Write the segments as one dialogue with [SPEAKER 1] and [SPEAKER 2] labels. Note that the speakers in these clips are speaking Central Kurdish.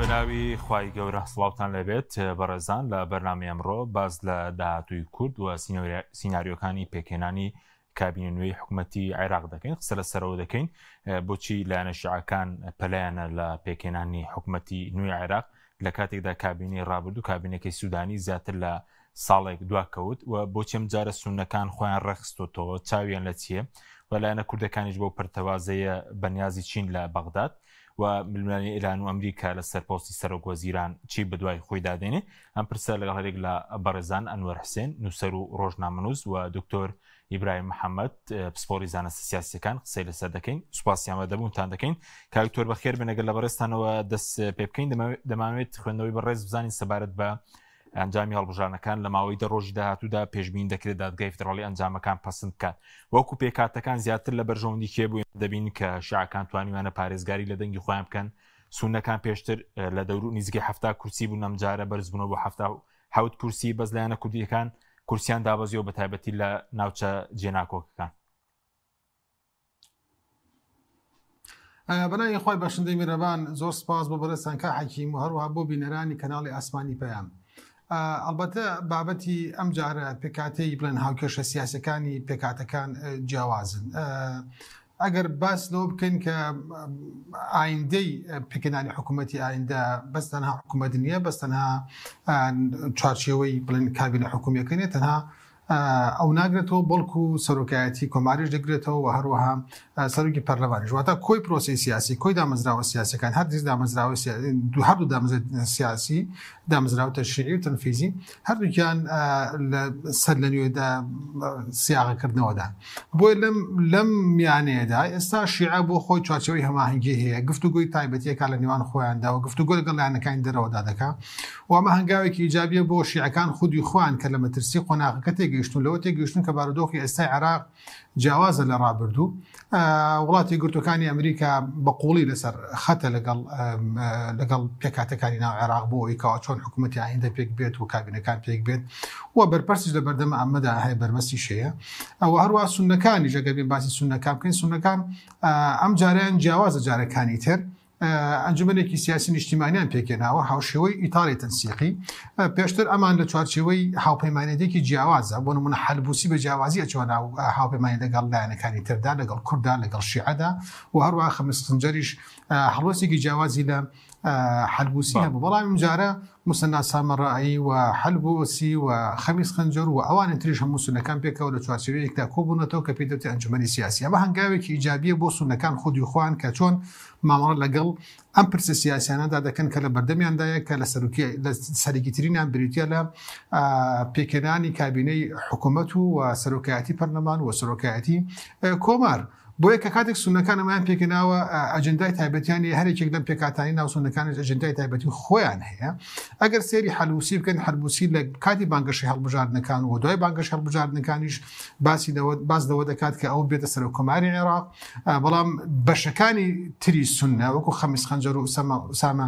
[SPEAKER 1] بەناوی خوای گەورە سڵاوتان لێبێت بەڕێزان لە بەرنامەی ئەمڕۆ باس لە داهاتووی کورد و سیناریۆکانی پێکهێنانی کابینە نوێی حکوومەتی عێراق دەکەین قسە لەسەرەوە دەکەین بۆچی لایەنە شیعەکان پەلایانە لە پێکهێنانی حکوومەتی نوێی عێراق لە کاتێکدا کابینەی ڕابردوو کابینەکەی سوودانی زیاتر لە ساڵێک دواکەوت و بۆچی ئەم جارە سوننەکان خۆیان ڕێکخستۆتەوە چاویان لە چییە و لایەنە کوردەکانیش بەو پەرتەوازەیە بەنیازی چین لە بەغداد و ململانێی ئێران و ئەمریکا لەسەر پۆستی سەرۆک وەزیران چی بەدوای خۆیدا دێنێ ئەم پرسە لەگەڵ هەرێک لە بەڕێزان ئەنوەر حسێن نووسەر و ڕۆژنامەنووس و دکتۆر ئیبراهیم محەممەد پسپۆری زانستە سیاسەکان قسەی لەسەر دەکەین سوپاسی ئامادەبوونتان دەکەین کاک دکتۆر بەخێر بێن ئەگەر لە بەڕێزتانەوە دەست پێ بکەین دەمانەوێت خوێندنەوەی بەڕێز بزانین سەبارەت بە ئەنجامی هەڵبژاردنەکان لە ماوەی دە ڕۆژی داهاتوودا پێشبینی دەکرێت دادگای فیدراڵی ئەنجامەکان پەسند بکات وەکو پێکهاتەکان زیاتر لە بەرژەوەندی کێ بووین دەبین کە شیعەکان توانیویانە پارێزگاری لە دەنگی خۆیان بکەن سوننەکان پێشتر لە دەورو نزیکەی 70 کورسی بوون ئەمجارە بەرزبوونەوە بۆ 77 کورسی بەس لایەنە کوردیەکان کورسیان دابەزیەوە بە تایبەتی لە ناوچە جێناکۆکەکان.
[SPEAKER 2] بەناوی خوای بەخشندەی میرەبان زۆر سپاس بۆ بەڕێزتان کاک حەکیم و هەروەها بۆ بینەرانی کەناڵی ئاسمانی پەیام ئەڵبەتە بابەتی ئەم جارە پێکاتەی بڵێن هاوکێشە سیاسەکانی پێکاتەکان جیاوازن ئەگەر باس لەوە بکەین کە ئایندەی پێکهێنانی حکوومەتی ئایندە بەس تەنها حکوومەت نییە بەس تەنها چوارچێوەی بڵێن کابینە حکومیەکە نیە تەنها ئەو ناگرێتەوە بەڵکو سەرۆکایەتی کۆماریش دەگرێتەوە و هەروەها سەرۆکی پەرلەمانیش واتە کۆی پرۆسی سیاسی کۆی دامەزراوە سیاسەکان هەر دیز دامەزراوە هەردوو دامەزراوە سیاسی دامەزراوە تەشریعی و تەنفیزی هەردووکیان لە سەر لە نوێدا سیاغەکردنەوەدا بۆیە لەم لەم میانەیەدا ئێستا شیعە بۆ خۆی چوارچێوەی هەماهەنگی هەیە گفتوگۆی تایبەتیەکە لە نێوان خۆیاندا و گفتوگۆ لەگەڵ لایەنەکانی دەرەوەدا دەکا و ئەمە هەنگاوێکی ئیجابیە بۆ شیعەکان خودی خۆیان کە لە مەترسی قۆناغەکە تێگەیشتون لەوە تێگەیشتون کە بارودۆخی ئێستای عێراق جیاوازە لە ڕابردوو وڵاتی گرتوەکانی ئەمریکا بە قوڵی لەسەر خەتە لەگەڵ لەگەڵ پێکاتەکانی ناو عێراق بۆ ئەوەی کەوا چۆن حکوومەتی ئایندە پێک بێت و کابینەکان پێک بێت و بەرپرسیش لە بەردەم ئەمەدا هەیە بەربەستیش هەیە ئەوە هەروە سونەکانی ژەگەر بین باسی سونەکان بکەین سونەکان ئەم جاریان جیاوازە جارەکانی تر ئەنجومەنێکی سیاسی نیشتیمانیان پێکهێناوە هاوشێوەی ئیتاڵی تەنسیقی پێشتر ئەمان لە چوارچێوەی هاوپەیمانێتێکی جیاوازە بۆ نمونە حەلبوسی بە جیاوازی ئەچوە ناو هاوپەیمانی لەگەڵ لایەنەکانی تردا لەگەڵ کورددا لەگەڵ شیعەدا و هەروەها خەمیس خنجەریش هەڵوێستێکی جیاوازی لە حەلبوسی هەبوو بەڵام ئەمجارە موسەنا سامەڕایی و حەلبوسی و خەمیس خنجەر و ئەوانی تریش هەموو سوننەکان پێکەوە لە چوارچێوەیەکدا کۆبوونەتەوە کە پێی دەوترێت ئەنجومەنی سیاسی ئەمە هەنگاوێکی ئیجابیە بۆ سوننەکان خودی خۆیان کە چۆن مامەڵە لەگەڵ ئەم پرسە سیاسیانەدا دەکەن کە لە بەردەمیاندایە کە لە سەرکی لە سەرەکیترینیان بریتیە لە پێکهێنانی کابینەی حکوومەت و سەرۆکایەتی پەرلەمان و سەرۆکایەتی کۆمار. بۆیە کە کاتێک سوننەکان ئەمەیان پێکهێناوە ئەجندای تایبەتیان هەیە، هەر یەکێک لەم پێکهاتانەی ناو سوننەکانیش ئەجندای تایبەتی خۆیان هەیە. ئەگەر سەیری حەلبوسی بکەن، حەلبوسی لە کاتی بانگەشەی هەڵبژاردنەکان و دوای بانگەشەی هەڵبژاردنەکانیش باسی لەوە باس لەوە دەکات کە ئەو بێتە سەرۆککۆماری عێراق، بەڵام بەشەکانی تری سوننە وەکو خەمیس خەنجەر و ئوسامە ئوسامە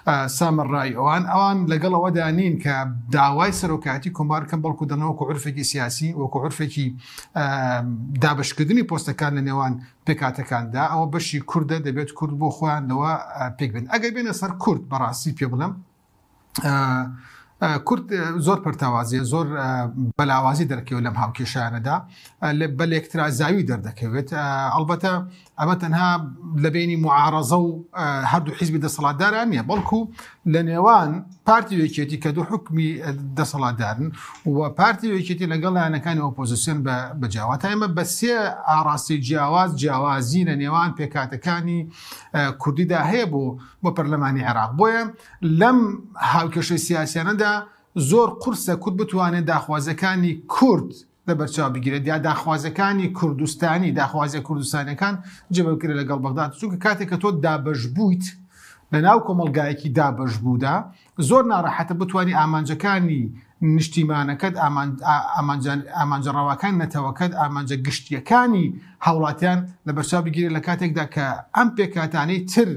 [SPEAKER 2] سامەڕایی ئەوان ئەوان لەگەڵ ئەوەدا نین کە داوای سەرۆکایەتی کۆمار بکەن بەڵکو دەڵێن وەکو عورفێکی سیاسی وەکو عورفێکی دابشکردنی پۆستەکان لە نێوان پێکاتەکاندا ئەوە بەشی کوردە دەبێت کورد بۆ خۆیان لەوە پێک بێن ئەگەر بێنە سەر کورد بەڕاستی پێ بڵێم کورد زۆر پەرتەوازیە زۆر بەلاوازی دەرکەوێت لەم هاوکێشانەدا بە لێکترازاوی دەردەکەوێت ئەڵبەتە ئەمە تەنها لە بینی معارەزە و هەردوو حیزبی دەسەڵاتداران نییە بەڵکو لە نێوان پارتی یەکێتی کە دوو حکمی دەسەڵاتدارن و پارتی یەکێتی لەگەڵ لایەنەکانی ئۆپۆزیسیۆن بە جیاواتە ئێمە بە سێ ئاڕاستی جیاواز جیاوازی لە نێوان پێکاتەکانی کوردیدا هەیە بۆ بۆ پەرلەمانی عێراق بۆیە لەم هاوکێشەی سیاسیانەدا زۆر قورسە کورد بتوانێت داخوازەکانی کورد لەبەرچاو بگیرێت یا داخوازەکانی کوردستانی داخوازیە کوردستانەکان جێبەبکرێت لەگەڵ بەغداد چونکە کاتێک کە تۆ دابەش بوویت لە ناو کۆمەڵگایەکی دابەش بوودا زۆر ناڕەحەتە بتوانی ئامانجەکانی نیشتیمانەکەت ئامانجە ڕەواکان نەتەوەکەت ئامانجە گشتیەکانی هاوڵاتیان لەبەرچاو بگیرێت لە کاتێکدا کە ئەم پێکهاتانەی تر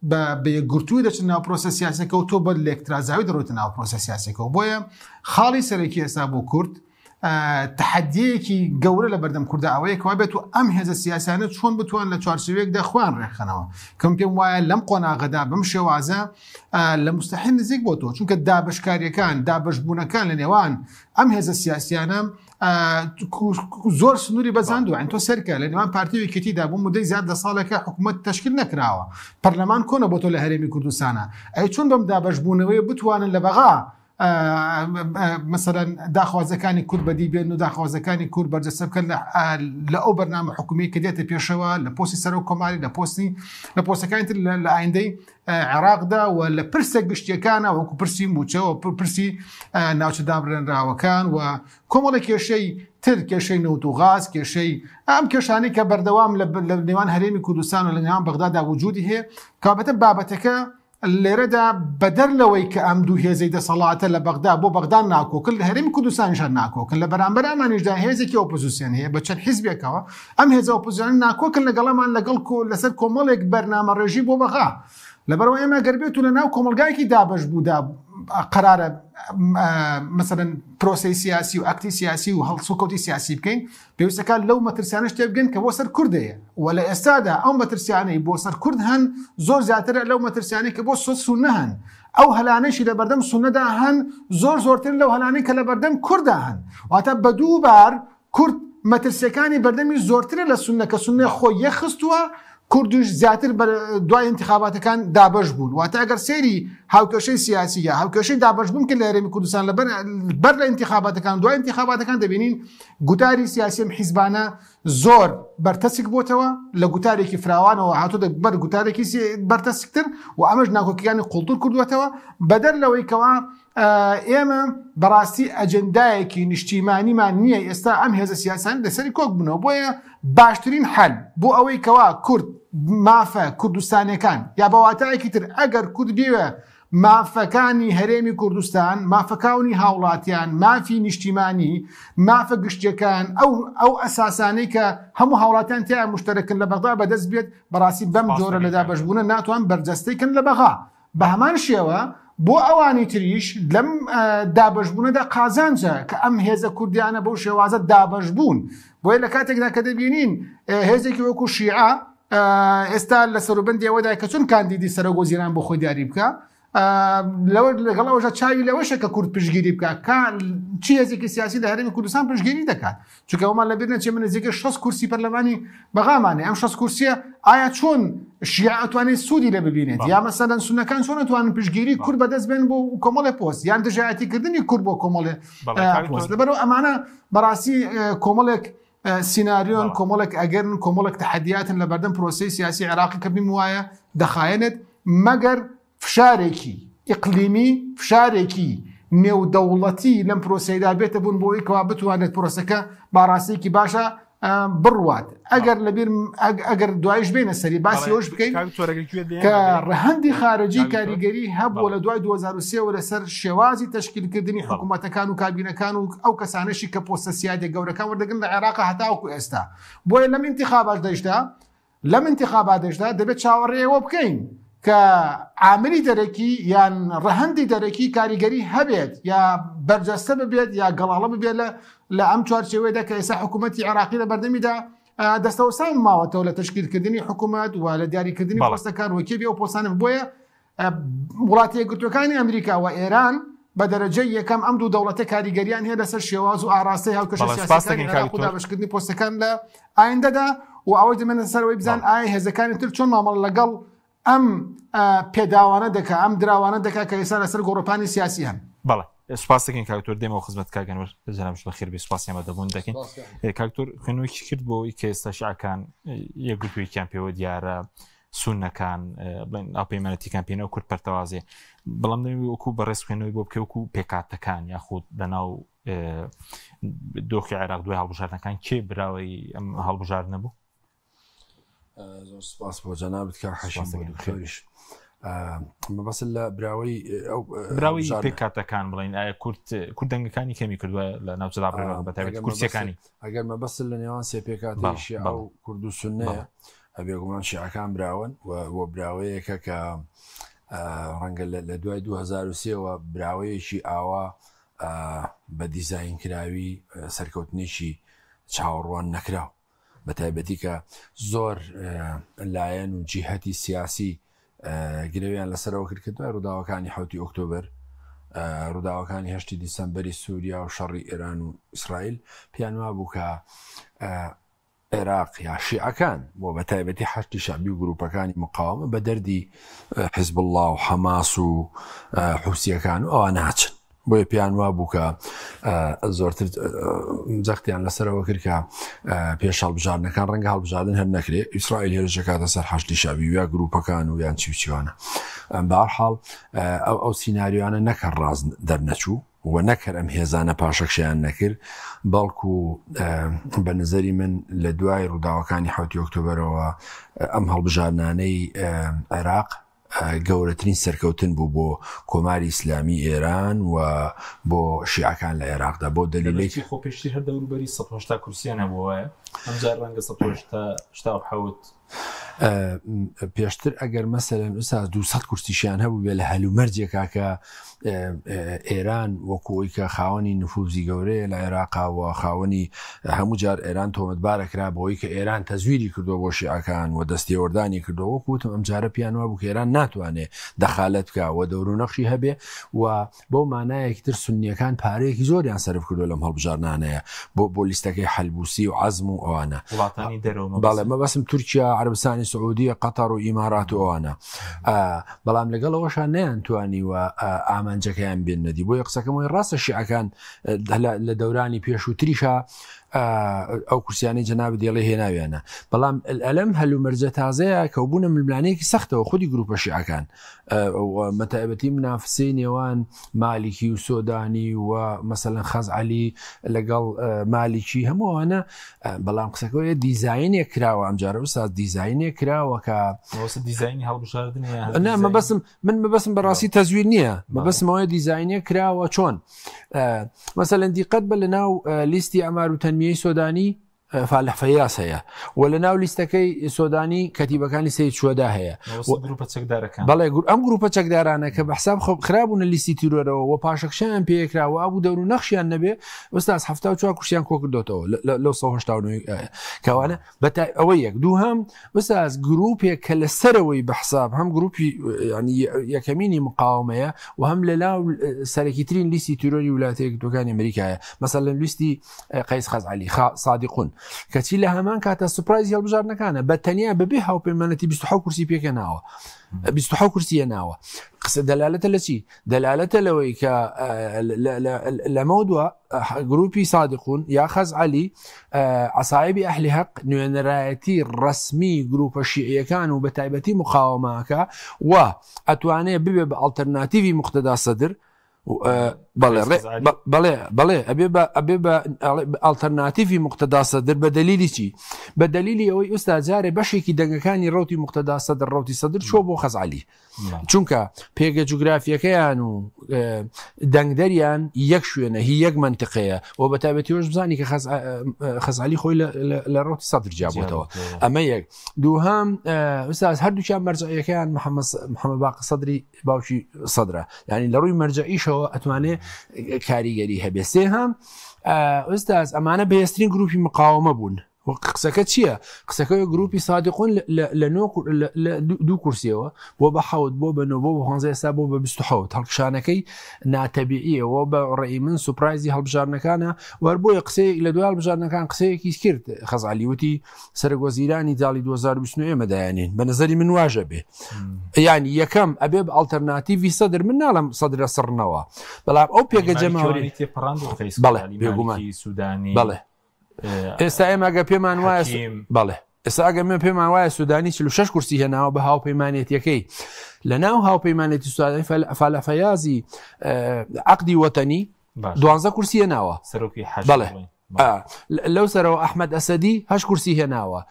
[SPEAKER 2] بە بە یەکگرتووی دەچن ناو پرۆسە سیاسەکە و تۆ بە لێکترازاوی دەڕۆیتە ناو پرۆسە سیاسەکەەوە بۆیە خاڵی سەرەکی ئێستا بۆ کورد. تەحەدییەکی گەورە لە بەردەم کورددا ئەوەیە کەوا بێت و ئەم هێزە سیاسیانە چۆن بتوان لە چوارچێوەیەکدا خۆیان ڕێکخەنەوە کە من پێم وایە لەم قۆناغەدا بەم شێوازە لە مستحیل نزیک بۆتەوە چونکە دابشکاریەکان دابشبوونەکان لە نێوان ئەم هێزە سیاسیانە زۆر سنووری بەزاندووە ئەن تۆ سەرکە لە نێوان پارتی و یەکێتیدا بۆ مدەی زیاد لە ساڵێکە حکوومەت تەشکیل نەکراوە پەرلەمان کۆنە بۆ تۆ لە هەرێمی کوردستانە ئەی چۆن بەم دابەشبوونەوەی بتوانن لە بەغا مەسەلەن داخوازەکانی کورد بەدی بێن و داخوازەکانی کورد بەرجەستە بکەن لە ئەو بەرنامە حکومی کە دێتە پێشەوە لە پۆستی سەرۆک کۆماری لە پۆستی لە پۆستەکانی تر لە ئایندەی عێراقدا و لە پرسە گشتیەکانە وەکو پرسی موچە و پرسی ناوچە دابرێنراوەکان و کۆمەڵی کێشەی تر کێشەی نەوت و غاز کێشەی ئەم کێشانەی کە بەردەوام لە نێوان هەرێمی کوردستان و لە نێوان بەغدادا وجودی هەیە کابەتە بابەتەکە لێرەدا بەدەر لەوەی کە ئەم دوو هێزەی دەسەڵاتە لە بەغدا بۆ بەغدا ناکۆکن، لە هەرێمی کوردستانیشا ناکۆکن، لە بەرامبەر ئەمانیشدا هێزێکی ئۆپۆزیسیۆن هەیە بە چەند حیزبێکەوە، ئەم هێزە ئۆپۆزیسیۆنە ناکۆکن لەگەڵ ئەمان لەگەڵ لەسەر کۆمەڵێک بەرنامەڕێژی بۆ بەغا. لەبەرئەوە ئێمە گەر بێت و لە ناو کۆمەڵگایەکی دابەشبوودا قەرارە مەسەلەن پرۆسەی سیاسی و ئەکتی سیاسی و هەڵسوکەوتی سیاسی بکەین، پێویستەکات لەو مەترسیانەش تێبگەن کە بۆ سەر کورد هەیە و لە ئێستادا ئەو مەترسیانەی بۆ سەر کورد هەن زۆر زیاترە لەو مەترسیانەی کە بۆ سەر سوننە هەن. ئەو هەلانەیشی لە بەردەم سوننەدا هەن زۆر زۆرترن لەو هەلانەی کە لە بەردەم کورددا هەن. واتە بە دوو بار کورد مەترسیەکانی بەردەمی زۆرترە لە سوننە کە سوننە خۆی یەکخستووە، کوردیش زیاتر بە دوای ئینتخاباتەکان دابەش بوون. واتە ئەگەر سەیری هاوکێشەی سیاسی یا هاوکێشەی دابەشبوون کرد لە هەرێمی کوردستان لە بەر لە ئینتخاباتەکان دوای ئینتخاباتەکان دەبینین گوتاری سیاسی ئەم حیزبانە زۆر بەرتەسک بۆتەوە لە گوتارێکی فراوانەوە هاتۆتە بەر گوتارێکی بەرتەسکتر و ئەمەش ناکۆکیانی قوڵتر کردووەتەوە بەدەر لەوەی کەوا ئێمە بەڕاستی ئەجندایەکی نیشتیمانیمان نییە ئێستا ئەم هێزە سیاسان لەسەری کۆک بنەوە بۆیە باشترین حل بۆ ئەوەی کەوا کورد مافە کوردستانەکان یا بەواتایەکی تر ئەگەر کورد بێوە مافەکانی هەرێمی کوردستان، مافەکاونی هاوڵاتیان، مافی نیشتیمانی، مافە گشتیەکان، ئەو ئەو ئەساسانەی کە هەموو هاوڵاتیان تیایا موشتەرەکن لە بەغدا بەدەست بێت، بەڕاستی بەم جۆرە لە دابەشبوونە ناتوان بەرجەستەی کەن لە بەغا. بە هەمان شێوە بۆ ئەوانی تریش لەم دابەشبوونەدا قازانجە کە ئەم هێزە کوردیانە بەو شێوازە دابەشبوون. بۆیە لە کاتێکدا کە دەبینین هێزێکی وەکو شیعە ئێستا لە سەروبەندی ئەوەدایە کە چۆن کاندیدی سەرۆک وەزیران بۆ خۆی دیاری بکە لەوە لەگەڵ ئەوەشدا چاوی لەوەشە کە کورد پشتگیری بکە کە چی هێزێکی سیاسی لە هەرێمی کوردستان پشتگیری دەکات چونکە ئەومان لەبیر نەچێ من نزیکە 60 کورسی پەرلەمانی بەغامانێ ئەم 60 کورسیە ئایا چۆن شیعە ئەتوانێت سوودی لێ ببینێت یا مەسەلەن سوننەکان چۆن ئەتوانن پشتگیری کورد بەدەست بێن بۆ کۆمەڵێ پۆست یان دژایەتیکردنی کورد بۆ کۆمەڵێ پۆست لەبەرئەوە ئەمانە بەڕاستی کۆمەڵێک سیناریۆن، کۆمەڵێک ئەگەرن، کۆمەڵێک تەحەدیاتن لە بەردەم پرۆسەی سیاسی عێراقی کە بیم وایە دەخایەنێت، مەگەر فشارێکی ئیقلیمی، فشارێکی نێودەوڵەتی لەم پرۆسەیەدا بێتە بوون بۆ ئەوەی کەوا بتوانێت پرۆسەکە بە ڕاستییەکی باشە بڕوات. ئەگەر لەبیر ئەگەر دوایش بێنە سەری باسی ئەوش بکەین کە ڕەهەندی خارجی کاریگەری هەبووە لە دوای 2023 وە لەسەر شێوازی تەشکیلکردنی حکوومەتەکان و کابینەکان و ئەو کەسانەشی کە پۆستە سیادە گەورەکان وەردەگرن لە عێراق هەتاوەکو ئێستا بۆیە لەم ئینتخاباتەشدا لەم ئینتخاباتەشدا دەبێت چاوەڕێەوە بکەین کە عاملی دەرەکی یان ڕەهەندی دەرەکی کاریگەری هەبێت یا بەرجەستە ببێت یا گەڵاڵە ببێت لە لە ئەم چوارچێوەیەدا کە ئێستا حکوومەتی عێراقی لە بەردەمیدا دەستەوەستان ماوەتەوە لە تەشکیلکردنی حکوومەت و لە دیاریکردنی پۆستەکان و کێ بێ ئەو پۆستانە بۆیە وڵاتە یەکگرتووەکانی ئەمریکا و ئێران بە دەرەجەی یەکەم ئەم دوو دەوڵەتە کاریگەریان هەیە لەسەر شێواز و ئاراستەی هاوکێشە سیاسیەکانی عێراق و دابەشکردنی پۆستەکان لە ئایندەدا و ئەوەش دەمێنێتە سەر ئەوەی بزان ئایا هێزەکانی تر چۆن مامەڵە لەگەڵ ئەم پێداوانە دەکا ئەم دراوانە دەکا کە ئێستا لەسەر گۆڕەپانی سیاسی هەن.
[SPEAKER 1] بەڵێ سوپاس دەکەین کاک دکتۆر دێمەوە خزمەت کاک ئەنوەر جەنابیش بەخێر بێی سوپاسی ئامادەبوون دەکەین کاک دکتۆر خوێندنەوەیەکی کرد بۆ ئەوەی کە ئێستا شیعەکان یەکگرتوویەکیان پێوە دیارە سوننەکان بڵێن هاوپەیمانەتیکان پێنەوە کورد پەرتەوازێ بەڵام دەمەوێت وەکو بەڕێز خوێندنەوەی بۆ بکەی وەکو پێکهاتەکان یاخود لەناو دۆخی عێراق دوای هەڵبژاردنەکان کێ براوەی ئەم هەڵبژاردنە بوو؟
[SPEAKER 3] زۆر سپاس بۆ جەنابت کاک حەشیم بۆ دکتۆریش مەبەست لە براوەی ئەو
[SPEAKER 1] براوەی پێکهاتەکان بڵین ئایا کورد کورد دەنگەکانی کەمی کردووە لە ناوچە دابڕێنەوە بە تایبەت کورسیەکانی
[SPEAKER 3] ئەگەر مەبەست لە نێوان سێ پێکهاتەی شیعە و کورد و سوننەیە بێگومان شیعەکان براون و براوەیەکە کە ڕەنگە لە دوای 2023ەوە براوەیەکی ئاوا بە دیزاین کراوی سەرکەوتنێکی چاوەڕوان نەکراو بە تایبەتی کە زۆر لایەن و جیهەتی سیاسی گرەویان لەسەرەوە کرد کە دوای ڕووداوەکانی حوتی ئۆکتۆبر ڕووداوەکانی هەشتی دیسەمبەری سووریا و شەڕی ئێران و ئیسرائیل پێیان وابوو کە عێراق یا شیعەکان و بە تایبەتی حەشدی شەعبی و گروپەکانی مقاومە بە دەردی حزبوڵڵا و حەماس و حوسیەکان و ئەوان ناچن بۆیە پێیان وابوو کە زۆرتر جەختیان لەسەرەوە کرد کە پێش هەڵبژاردنەکان ڕەنگە هەڵبژاردن هەر نەکرێ ئیسرائیل هێرشەکاتە سەر حەشدی شەعبی یا گروپەکان و یان چی و چیوانە بەهەرحاڵ ئەو ئەو سیناریۆیانە نەک هەر ڕاست دەرنەچوو و نەک هەر ئەم هێزانە پاشەکشەیان نەکرد بەڵکو بە نظری من لە دوای ڕووداوەکانی حوتی ئۆکتۆبەرەوە ئەم هەڵبژاردنانەی عێراق گەورەترین سەرکەوتن بوو بۆ کۆماری ئیسلامی ئێران و بۆ شیعەکان لە عێراقدا بۆ دەلیلێکی
[SPEAKER 1] خۆ پێشتر هەر دەوروبەری 180 کورسیان هەبوو وایە ئەمجار ڕەنگە 187
[SPEAKER 3] پێشتر ئەگەر مەسەلەن ئوسا 200 کورسیشیان هەبوو بێ لە هەلومەرجێکا کە ئێران وەکوی کە خاوەنی نفوزی گەورەیە لە عێراقا و خاوەنی هەموو جار ئێران تۆمەتبارە کرا بۆی کە ئێران تەزویری کردو بۆ شیعەکان و دەستێوەردانی کردو وەکو وتم ئەم جارە پیان وابوو کە ئێران ناتوانێ دەخالەت بکا و دەور و نەخشی هەبێ و بەو مانایەکی تر سوننیەکان پارەیەکی زۆریان سەرف کردووە لەم هەڵبژاردنانەیە بۆ بۆ لیستەکەی حەلبوسی و عەزم و ئەوانە
[SPEAKER 1] وڵاتانی دەرەوە مەبەستم.
[SPEAKER 3] بەڵێ مەبەستم تورکیا، عەرەبستانی سعودیە، قەتەر و ئیمارات و ئەوانە. بەڵام لەگەڵ ئەوەشا نەیانتوانیوە ئامانجەکەیان بێننە دی. بۆیە قسەکەم ئەوەیە ڕاستە شیعەکان لە دەورانی پێشووتریشا ئەو کورسیانەی جەنابت دێڵێ هێناویانە، بەڵام ئەلەم هەلومەرجە تازەیە کە بوونە ململانێیەکی سەختەوە خودی گروپە شیعەکان بەتایبەتی منافسەی نێوان مالیکی و سۆدانی و مەسەلەن خەزعەلی لەگەڵ مالیکی هەموو ئەوانە بەڵام قسەکەەوەی دیزینێک کراوە ئەمجارە وساز دیزینێک کراوە کە
[SPEAKER 1] دیزینی هەڵبژاردن
[SPEAKER 3] نا مەبەسم من مەبەسم بەڕاستی تەزویر نییە مەبەسمەوەی دیزینێک کراوە چۆن مەسەلەن دیقەت بە لە ناو لیستی ئەمار و تەنمیەی سۆدانی فالح فەیاس هەیە و لە ناو لیستەکەی سۆدانی کەتیبەکانی سید شوەدا هەیە
[SPEAKER 1] گروپە چەکدارەکان
[SPEAKER 3] بەڵێ ئەم گروپە چەکدارانە کە بە حساب خرابوونە لیستی تیرۆرەوە و پاشەکشیان پێکرا و ئەبوو دەور و نەخشیان نەبێ ئوستاز 74 کوشیان کۆکردۆتەوە لەو 1970 کەوانە بەتا ئەوە یەک دووهەم ئوستاز گروپێک کە لە سەرەوەی بە حساب هەم گروپی ینی یەکەمینی مقاومەیە و هەم لە ناو سەرەکیترین لیستی تیرۆری وڵاتە یەکگرتووەکانی ئەمریکایە مەسەلەن لیستی قەیس خەزعەلی سادقون کەچی لە هەمان کاتە سوپرایزی هەڵبژاردنەکانە بە تەنیا بەبێ هاوپەیمانەتی 26 کورسی پێکەناوە 26 کورسیە ناوە قسە دەلالەتە لە چی دەلالەتە لەوەی کە لەمە دووە گروپی سادقون یا خەزعەلی عسایبی ئەهلی هەق نوێنەرایەتی ڕسمی گروپە شیعیەکان و بە تایبەتی مقاومەکە و ئەتوانێ ببێ بە ئەڵتەرناتیوی مقتەدا سەدر بەڵێ بەڵێ بەڵێ ئەبێ بە ئەبێ بە ئەڵتەرناتیڤی مقتەدا سەدر بە دەلیلی چی بە دەلیلی ئەوەی ئوستا جارێ بەشێکی دەنگەکانی ڕوتی مقتەدا سەدر ڕوتی سەدر چۆ بۆ خەزعەلی چونکە پێگە جوگرافیەکەیان و دەنگدەریان یەک شوێنە هی یەک منتیقەیە و بە تایبەتیەوەش بزانی کە خەزعەلی خۆی لە ڕوتی سەدر جیابێتەوە ئەمە یەک دووهام ئوستاز هەردووکیان مەرجعیەکەیان محەممەد باقر سەدری باوکی سەدرە یعنی لە ڕووی مەرجەعیشەوە ئەتوانێ کاریگەری هەبێ سێهام ئوستاز ئەمانە بەهێزترین گروپی مقاومە بوون قسەکە چییە؟ قسەکە گروپی سادقون لە دوو کورسیەوە بۆ بە حەوت بۆ بە نۆ بۆ بە پانزە ئێستا بۆ بە 27 هەڵکشانەکەی ناتەبیعیەوە بە ڕێی من سوپرایزی هەڵبژاردنەکانە وەر بۆیە قسەیەک لە دوای هەڵبژاردنەکان قسەیەکی کرد خەزعەلی وتی سەرەک وەزیرانی جاڵی 2029 ئێمە دایانین بە نظری من واژە بێ یعنی یەکەم ئەبێ بە ئەڵتەرناتیڤی سەدر من ناڵم سەدرە سڕنەوە بەڵام ئەو پێگە جەماوەری
[SPEAKER 1] بەڵێ بێگومان سوودانی
[SPEAKER 3] بەڵێ ئێستا ئێمە ئەگە پێمان وایە بەڵێ ئێستا ئەگە من پێمان وایە سوودانی 46 کورسی هێناوە بە هاوپەیمانێتیەکەی لە ناو هاوپەیمانێتی سوودانی فالەفەیازی عقدی وەتەنی دوانزە کورسی هێناوە
[SPEAKER 1] سەرۆکی
[SPEAKER 3] بەڵێ. لەو سەرەوە ئەحمد ئەسەدی هەش کورسی هێناوە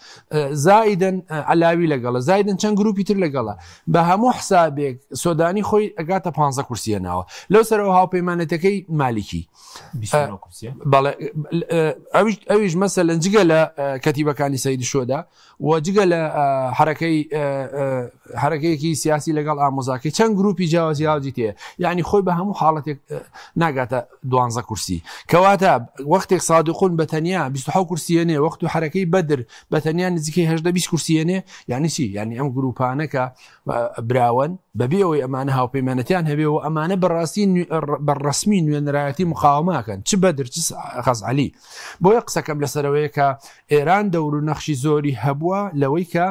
[SPEAKER 3] زائیدن علاوی لەگەڵە زایدن چەند گروپی تر لەگەڵە بە هەموو حسابێک سۆدانی خۆی ئەگاتە پ کورسی هێناوە لەو سەرەوە هاوپەیمانەتەکەی مالیکی ئەویش مەسەلەن جگە لە کەتیبەکانی سەید شۆدا و جگە لە حرەکەی حرەکەیەکی سیاسی لەگەڵ ئامۆزاکەی چەند گروپی جیاواز جیاوازی تێ یعنی خۆی بە هەموو حاڵەتێک ناگاتە دوانزە کورسی کەواتە وەختێک سادقون بە تەنیا 26 کورسیەنێ وەخت و حرەکەی بەدر بە تەنیا نزیکەی هەدە 20 کورسیەنێ یعنی چی یعنی ئەم گروپانەکە براوەن بەبێ ئەوەی ئەمانە هاوپەیمانەتیان هەبێ و ئەمانە بەڕاستی بە ڕسمی نوێنەرایەتی مقاوماکەن چ بەدر چ خەزعەلی بۆیە قسەکەم لەسەرەوەیە کە ئێران دەور و نەخشی زۆری هەبووە لەوەی کە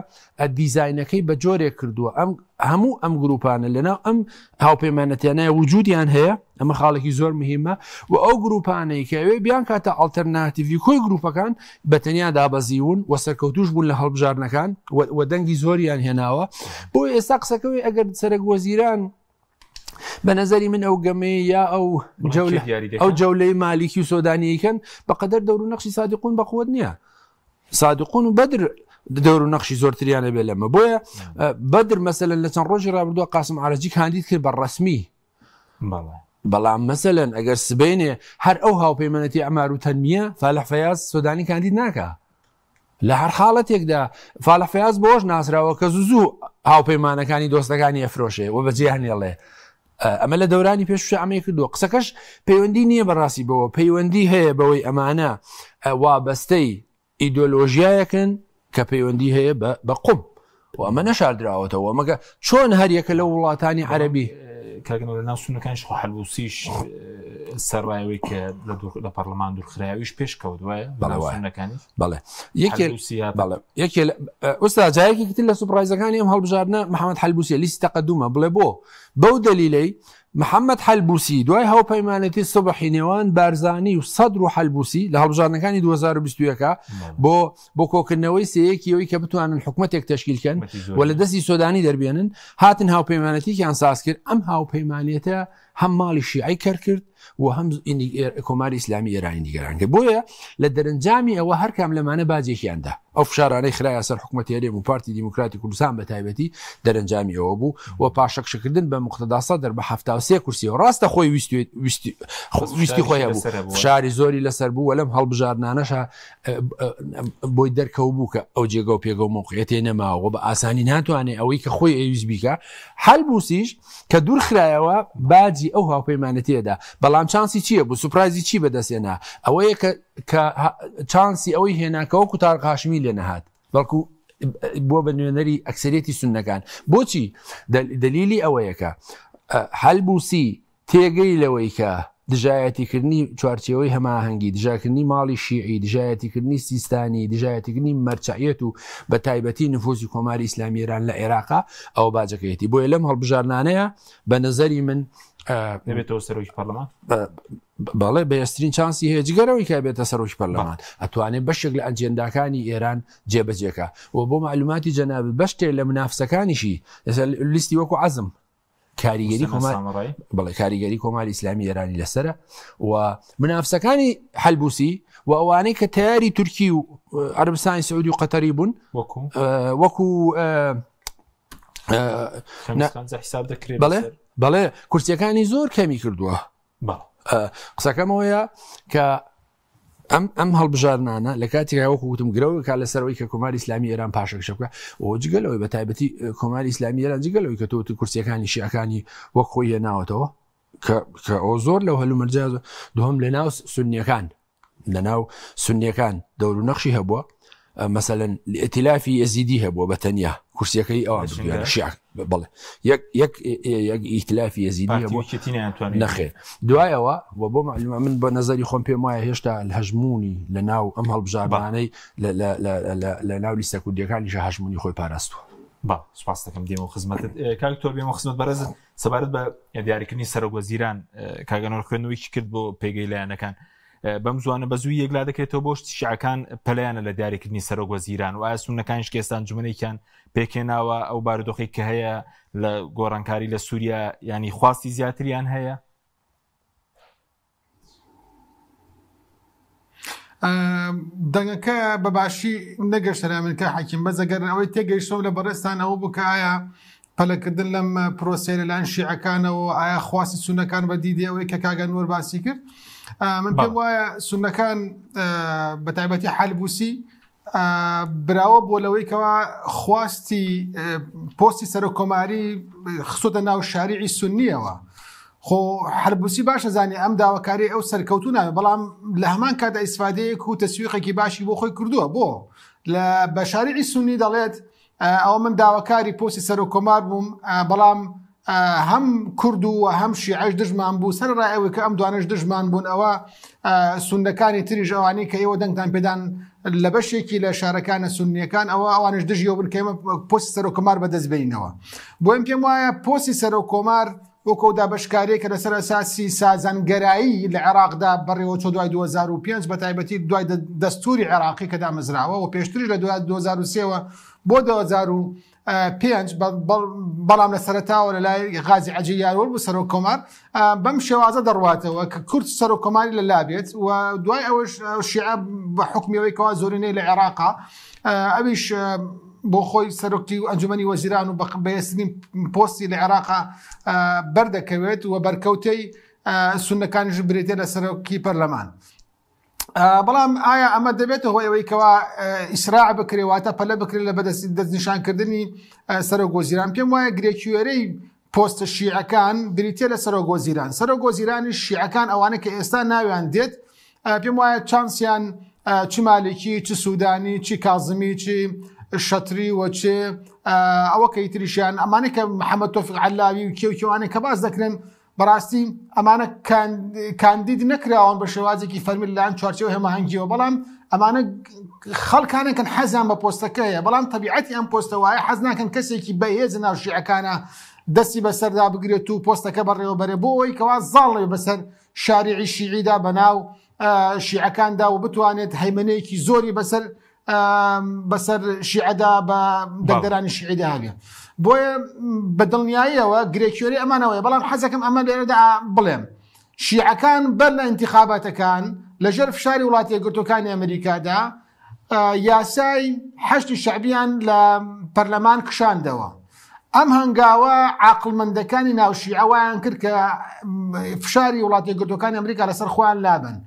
[SPEAKER 3] دیزاینەکەی بە جۆرێک کردووە ئەم هەموو ئەم گروپانە لەناو ئەم هاوپەیمانەتیانە وجودیان هەیە ئەمە خاڵێکی زۆر مهمە و ئەو گروپانەی کە ئەوێ بیان کاتە ئەڵتەرناتیڤی کۆی گروپەکان بە تەنیا دابەزیون و سەرکەوتوش بوون لە هەڵبژاردنەکان و دەنگی زۆریان هێناوە بۆ ئێستا قسەکەوەی ئەگەر سەرەک وەزیران بە نظری من ئەو گەمەیە یا ئەو ئەو جەولەی مالیکی و سۆدانیکەن بەقەدەر دەور و نەخشی سادقون بەقوت نییە سادقون و بەدر دەور و نەخشی زۆرتریانە بێ لەمە بۆیە بەدر مەسەلەن لە چەند ڕۆژی ڕابردووە قاسم عرەجی کاندید کرد بە ڕسمی بەڵام مەسەلەن ئەگەر سبینێ هەر ئەو هاوپەیمانەتی ئەمار و تەنمیە فالح فەیاز سۆدانی کاندید ناکە لە هەر حاڵەتێکدا فالح فەیاز بۆش ناسراوە کە زوو زوو هاوپەیمانەکانی دۆستەکانی ئەفرۆشێ و بەجێیان هێڵێ ئەمە لە دەورانی پێشوشە ئەمەی کردووە قسەکەش پەیوەندی نییە بەڕاستی بەوە پەیوەندی هەیە بەوەی ئەمانە وابەستەی ئیدۆلۆژیایەکن کە پەیوەندی هەیە بە قوم و ئەمە نەشاردراوەتەوە مەگە چۆن هەریەکە لە وڵاتانی عەربی
[SPEAKER 1] کاگەنەوە لە ناو سونەکانیش خۆ حەلبوسیش سەرڕایەوەی کە لە لە پەرلەمان دوورخراویش پێش کەوت وایە
[SPEAKER 3] بەڵێ وایە بەڵێ یەکێ بەڵێ یەکێ ئوستا جایەکی تر لە سوپرایزەکانی ئەم هەڵبژاردنە محەممەد حەلبوسیە لیستی تەقەدومە بڵێ بۆ بەو دەلیلەی محەممەد حەلبوسی دوای هاوپەیمانێتی سبحی نێوان بارزانی و سەدر و حەلبوسی لە هەڵبژاردنەکانی 2021 بۆ بۆ کۆکردنەوەی سێیەکی ئەوی کە بتوانن حکوومەتێک تشکیلکەن و لە دەستی سۆدانی دەربێنن هاتن هاوپەیمانەتێکیان ساز کرد ئەم هاوپەیمانێتە هەم ماڵی شیعی کەر کرد و هەم کۆماری ئیسلامی ئێرانی نیگەران کرد بۆیە لە دەرەنجامی ئەوە هەرکام لەمانە باجێکیاندا ئەو فشارانەی خراە سەر حکوومەتی هەرێم و پارتی دیموکراتی کوردستان بە تایبەتی دەرەنجامی ئەوە بوو و پاشەکشەکردن بە مقتەدا سەدر بە 73 کورسی و ڕاستە خۆی ویستی خۆی هەبوو فشاری زۆری لەسەر بوو و لەم هەڵبژاردنانەشە بۆی دەرکەوت بوو کە ئەو جێگە و پێگە و مۆقعەتێ نەماوە بە ئاسانی ناتوانێت ئەوەی کە خۆی ئەویست بیکە حەلبوسیش کە دوور خرایەوە باجی ئەو هاوپەیمانەتێدا بەڵام چانسی چییە بوو سوپرایزی چی بەدەستێنا ئەوەیە کە کە چانسی ئەوەی هێناکە وەکو تارق هاشمی لێ نەهات بەڵکو بووە بە نوێنەری ئەکسەرێتی سوننەکان بۆچی دەلیلی ئەوەیە کە حەلبوسی تێگەی لەوەی کە دژایەتیکردنی چوارچێوەی هەماهەنگی، دژاکردنی ماڵی شیعی، دژایەتیکردنی سیستانی، دژایەتیکردنی مەرجەعیەت و بە تایبەتی نفوزی کۆماری ئیسلامی ئێران لە عێراقا، ئەوە باجەکەیەتی. بۆیە لەم هەڵبژاردنانەیە بە نەزەری من
[SPEAKER 1] دەبێتەوە سەرۆکی پەرلەمان؟
[SPEAKER 3] بەڵێ بەهێزترین چانسی هەیە جگەرەوەی کە بێتە سەرۆکی پەرلەمان ئەتوانێت بەشێک لە ئەجێنداکانی ئێران جێبەجێکا و بۆ معلوماتی جەنابت بەشتێک لە منافسەکانیشی لیستی وەکو عەزم کاریگەری کۆمار بەڵێ کاریگەری کۆماری ئیسلامی ئێرانی لەسرە و منافسەکانی حلبوسی و ئەوانەی کە تیاری تورکی و عربستانی سعودی و قەتەری بوون وەکو
[SPEAKER 1] حساب دەکرێت
[SPEAKER 3] بەڵێ بەڵێ کورسیەکانی زۆر کەمی کردووە قسەکەمەوەیە کە ئەم ئەم هەڵبژاردنانە لە کاتێکا وەکو وتم گرەوەکە لەسەر ئەوەی کە کۆماری ئیسلامی ئێران پاشەکشە بکە و جگە لەوەی بە تایبەتی کۆماری ئیسلامی ئێران جگە لەوەی کە تۆ کورسیەکانی شیعەکانی وەک خۆی هێناوەتەوە کە کە ئەو زۆر لەو هەلومەرجە دووەم لە ناو سونیەکان لە ناو سونیەکان دەور و نەخشی هەبووە مەسەلەن ئیتلافی یەزیدی هەبووە بە تەنیا کورسیەکەی ئەوان بردویانە شیعە بەڵێ یەک یەک یەک ئیتلافی یەزیدی هەبوو نەخێر دوایەوە و بۆ معلومە من بە نظری خۆم پێم وایە هێشتا هەژمونی لە ناو ئەم هەڵبژاردانەی لە ناو لیستە کوردیەکانیش هەژمونی خۆی پاراستووە.
[SPEAKER 1] با سپاس دەکەم دێمەوە خزمەتت کاک تۆر بێمە خزمەت بەڕێزت سەبارەت بە دیاریکردنی سەرۆک وەزیران کاگەنۆر خوێندنەوەیکی کرد بۆ پێگەی لایەنەکان بەم زوانە بە زووی یەکلا دەکرێتەوە بۆ شیعەکان پەلیانە لە دیاریکردنی سەرۆک وەزیران و ئایا سوننەکانیش کە ئێستا ئەنجومەنێکیان پێکهێناوە ئەو بارودۆخی کە هەیە لە گۆڕانکاری لە سووریا ینی خواستی زیاتریان هەیە؟
[SPEAKER 2] دەنگەکە بە باشی نەگەشتە لای من کاک حەکیم، بەس ئەگەر ئەوەی تێگەیشتم لە بەڕێزتان ئەوە بوو کە ئایا پەلەکردن لەم پرۆسەیە لەلایەن شیعەکانەوە ئایا خواستی سوننەکان بە دیدی ئەوەی کە کاک ئەنوەر باسی کرد من پێم وایە سوننەکان بە تایبەتی حەلبوسی براوە بۆ لەوەی کەوا خواستی پۆستی سەرۆک کۆماری خستۆتە ناو شاریعی سنیەوە خۆ حربوسی باشە زانانی ئەم داواکاری ئەو سەرکەوتو ناوێ بەڵام لە هەمان کاتدا ئیسفادەیەک و تەسویقێکی باشی بۆ خۆی کردووە بۆ لە بەشاریعی سنی دەڵێت ئەوە من داواکاری پۆستی سەرۆک کۆمار بووم بەڵام هەم کورد و هەم شیعەش دژمان بوو سەر ڕای ئەوەی کە ئەم دوانەش دژمان بوون ئەوە سونەکانی تریش ئەوانەی کە ئێوە دەنگتان پێدان لە بەشێکی لە شارەکانە سنیەکان ئەوە ئەوانش دژیەوە بن کە ئێمە پۆستی سەرۆک کۆمار بەدەست بینەوە بۆیم پێم وایە پۆستی سەرۆک کۆمار وەکو دابەشکاریە کە لەسەر ئەساسی سازانگەرایی لە عێراقدا بەڕێوەچۆ دوای 2005 بە تایبەتی دوای دەستوری عێراقی کە دامەزراوە و پێشتریش لە دوای 2003ەوە بۆ 2005 بەڵام لە سەرەتاوە لە لای غازی عەجی یارۆل بوو سەرۆک کۆمار بەم شێوازە دەڕواتەوە کە کورد سەرۆک کۆماری لە لابێت و دوای ئەوەش شیعە بە حکمیەوەی کەوا زۆرینەی لە عێراقا ئەویش بۆ خۆی سەرۆکی و ئەنجومەنی وەزیران و بەهێزترین پۆستی لە عێراقا بەردەکەوێت و بەرکەوتەی سونەکانیش برێتە لە سەرۆکی پەرلەمان. بەڵام ئایا ئەمە دەبێتە هۆی ئەوەی کەوا ئیسراع بکرێ واتە پەلە بکرێت لە بەدەست دەستنیشانکردنی سەرۆک وەزیران پێم وایە گرێکوێرەی پۆستە شیعەکان بریتە لە سەرۆک وەزیران سەرۆک وەزیرانی شیعەکان ئەوانە کە ئێستا ناویان دێت پێم وایە چانسیان چ مالکی چ سوودانی چی کازمی چی شەتری و چ ئەوە کە ئیتریشیان ئەمانە کە محەممەد تۆفیق عەلاوی و کێو کێوانە کە باس دەکرێن بەڕاستی ئەمانە کاندید نەکراون بە شێوازێکی فەرمی لەلایەن چوارچێوە هەماهەنگیەوە بەڵام ئەمانە خەڵکانێکن حەزیان بە پۆستەکە هەیە بەڵام تەبیعەتی ئەم پۆستە وایە حەز ناکەن کەسێکی بەهێز ناو شیعەکانە دەستی بەسەردا بگرێت و پۆستەکە بەڕێوەبەرێ بۆ ئەوەی کەوا زاڵ بەسەر شاریعی شیعیدا بەناو شیعەکاندا و بتوانێت هەیمنەیەکی زۆری بەسەر بەسەر شیعەدا بە دەنگدەرانی شیعیدا هەبێ بۆیە بە دڵنیاییەوە گرێکیۆری ئەمانەوەی بەڵام حەزەکەم ئەمە لێرەدا بڵێم شیعەکان بەر لە انتخاباتەکان لەژێر فشاری وڵاتی یەکگرتوەکانی ئەمریکادا یاسای حەشتی شعبیان لە پەرلەمان کشاندەوە ئەم هەنگاوە عقلمەندەکانی ناو شیعە وایان کرد کە فشاری وڵاتی یەکگرتوەکانی ئەمریکا لەسەر خۆیان لابن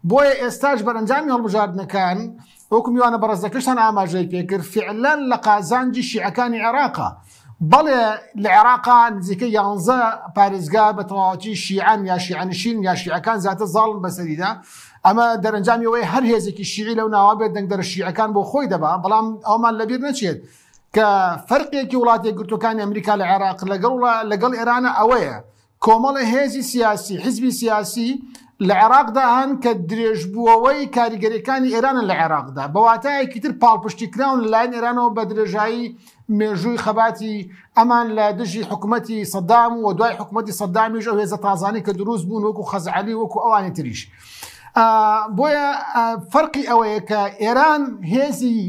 [SPEAKER 2] بۆیە ئێستاش بەرەنجامی هەڵبژاردنەکان وەکو میوانە بەڕێزەکەشتان ئاماژەی پێکرد فعلەن لە قازانجی شیعەکانی عێراقە. بەڵێ لە عێراقا نزیکەی یانزە پارێزگا بە تەواوەتی شیعەن یا شیعەنشین یا شیعەکان زیاتر زاڵن بەسەریدا ئەمە دەرەنجامی ئەوەیە هەر هێزێکی شیعی لەو ناوە بێت دەنگدەرە شیعەکان بۆ خۆی دەبا بەڵام ئەومان لەبیر نەچێت کە فەرقێکی وڵاتە یەکگرتووەکانی ئەمریکا لە عێراق لەگەڵ لەگەڵ ئێرانە ئەوەیە کۆمەڵە هێزی سیاسی، حیزبی سیاسی، لە عێراقدا هەن کە درێژبووەوەی کاریگەریەکانی ئێرانن لە عێراقدا، بە واتایەکی تر پاڵپشتی کراون لەلایەن ئێرانەوە بە درێژایی مێژووی خەباتی ئەمان لە دژی حکومەتی سەدام و دوای حکومەتی سەدامیش ئەو هێزە تازانەی کە دروست بوون وەکو خەزعەلی وەکو ئەوانی تریش. بۆیە فەرقی ئەوەیە کە ئێران هێزی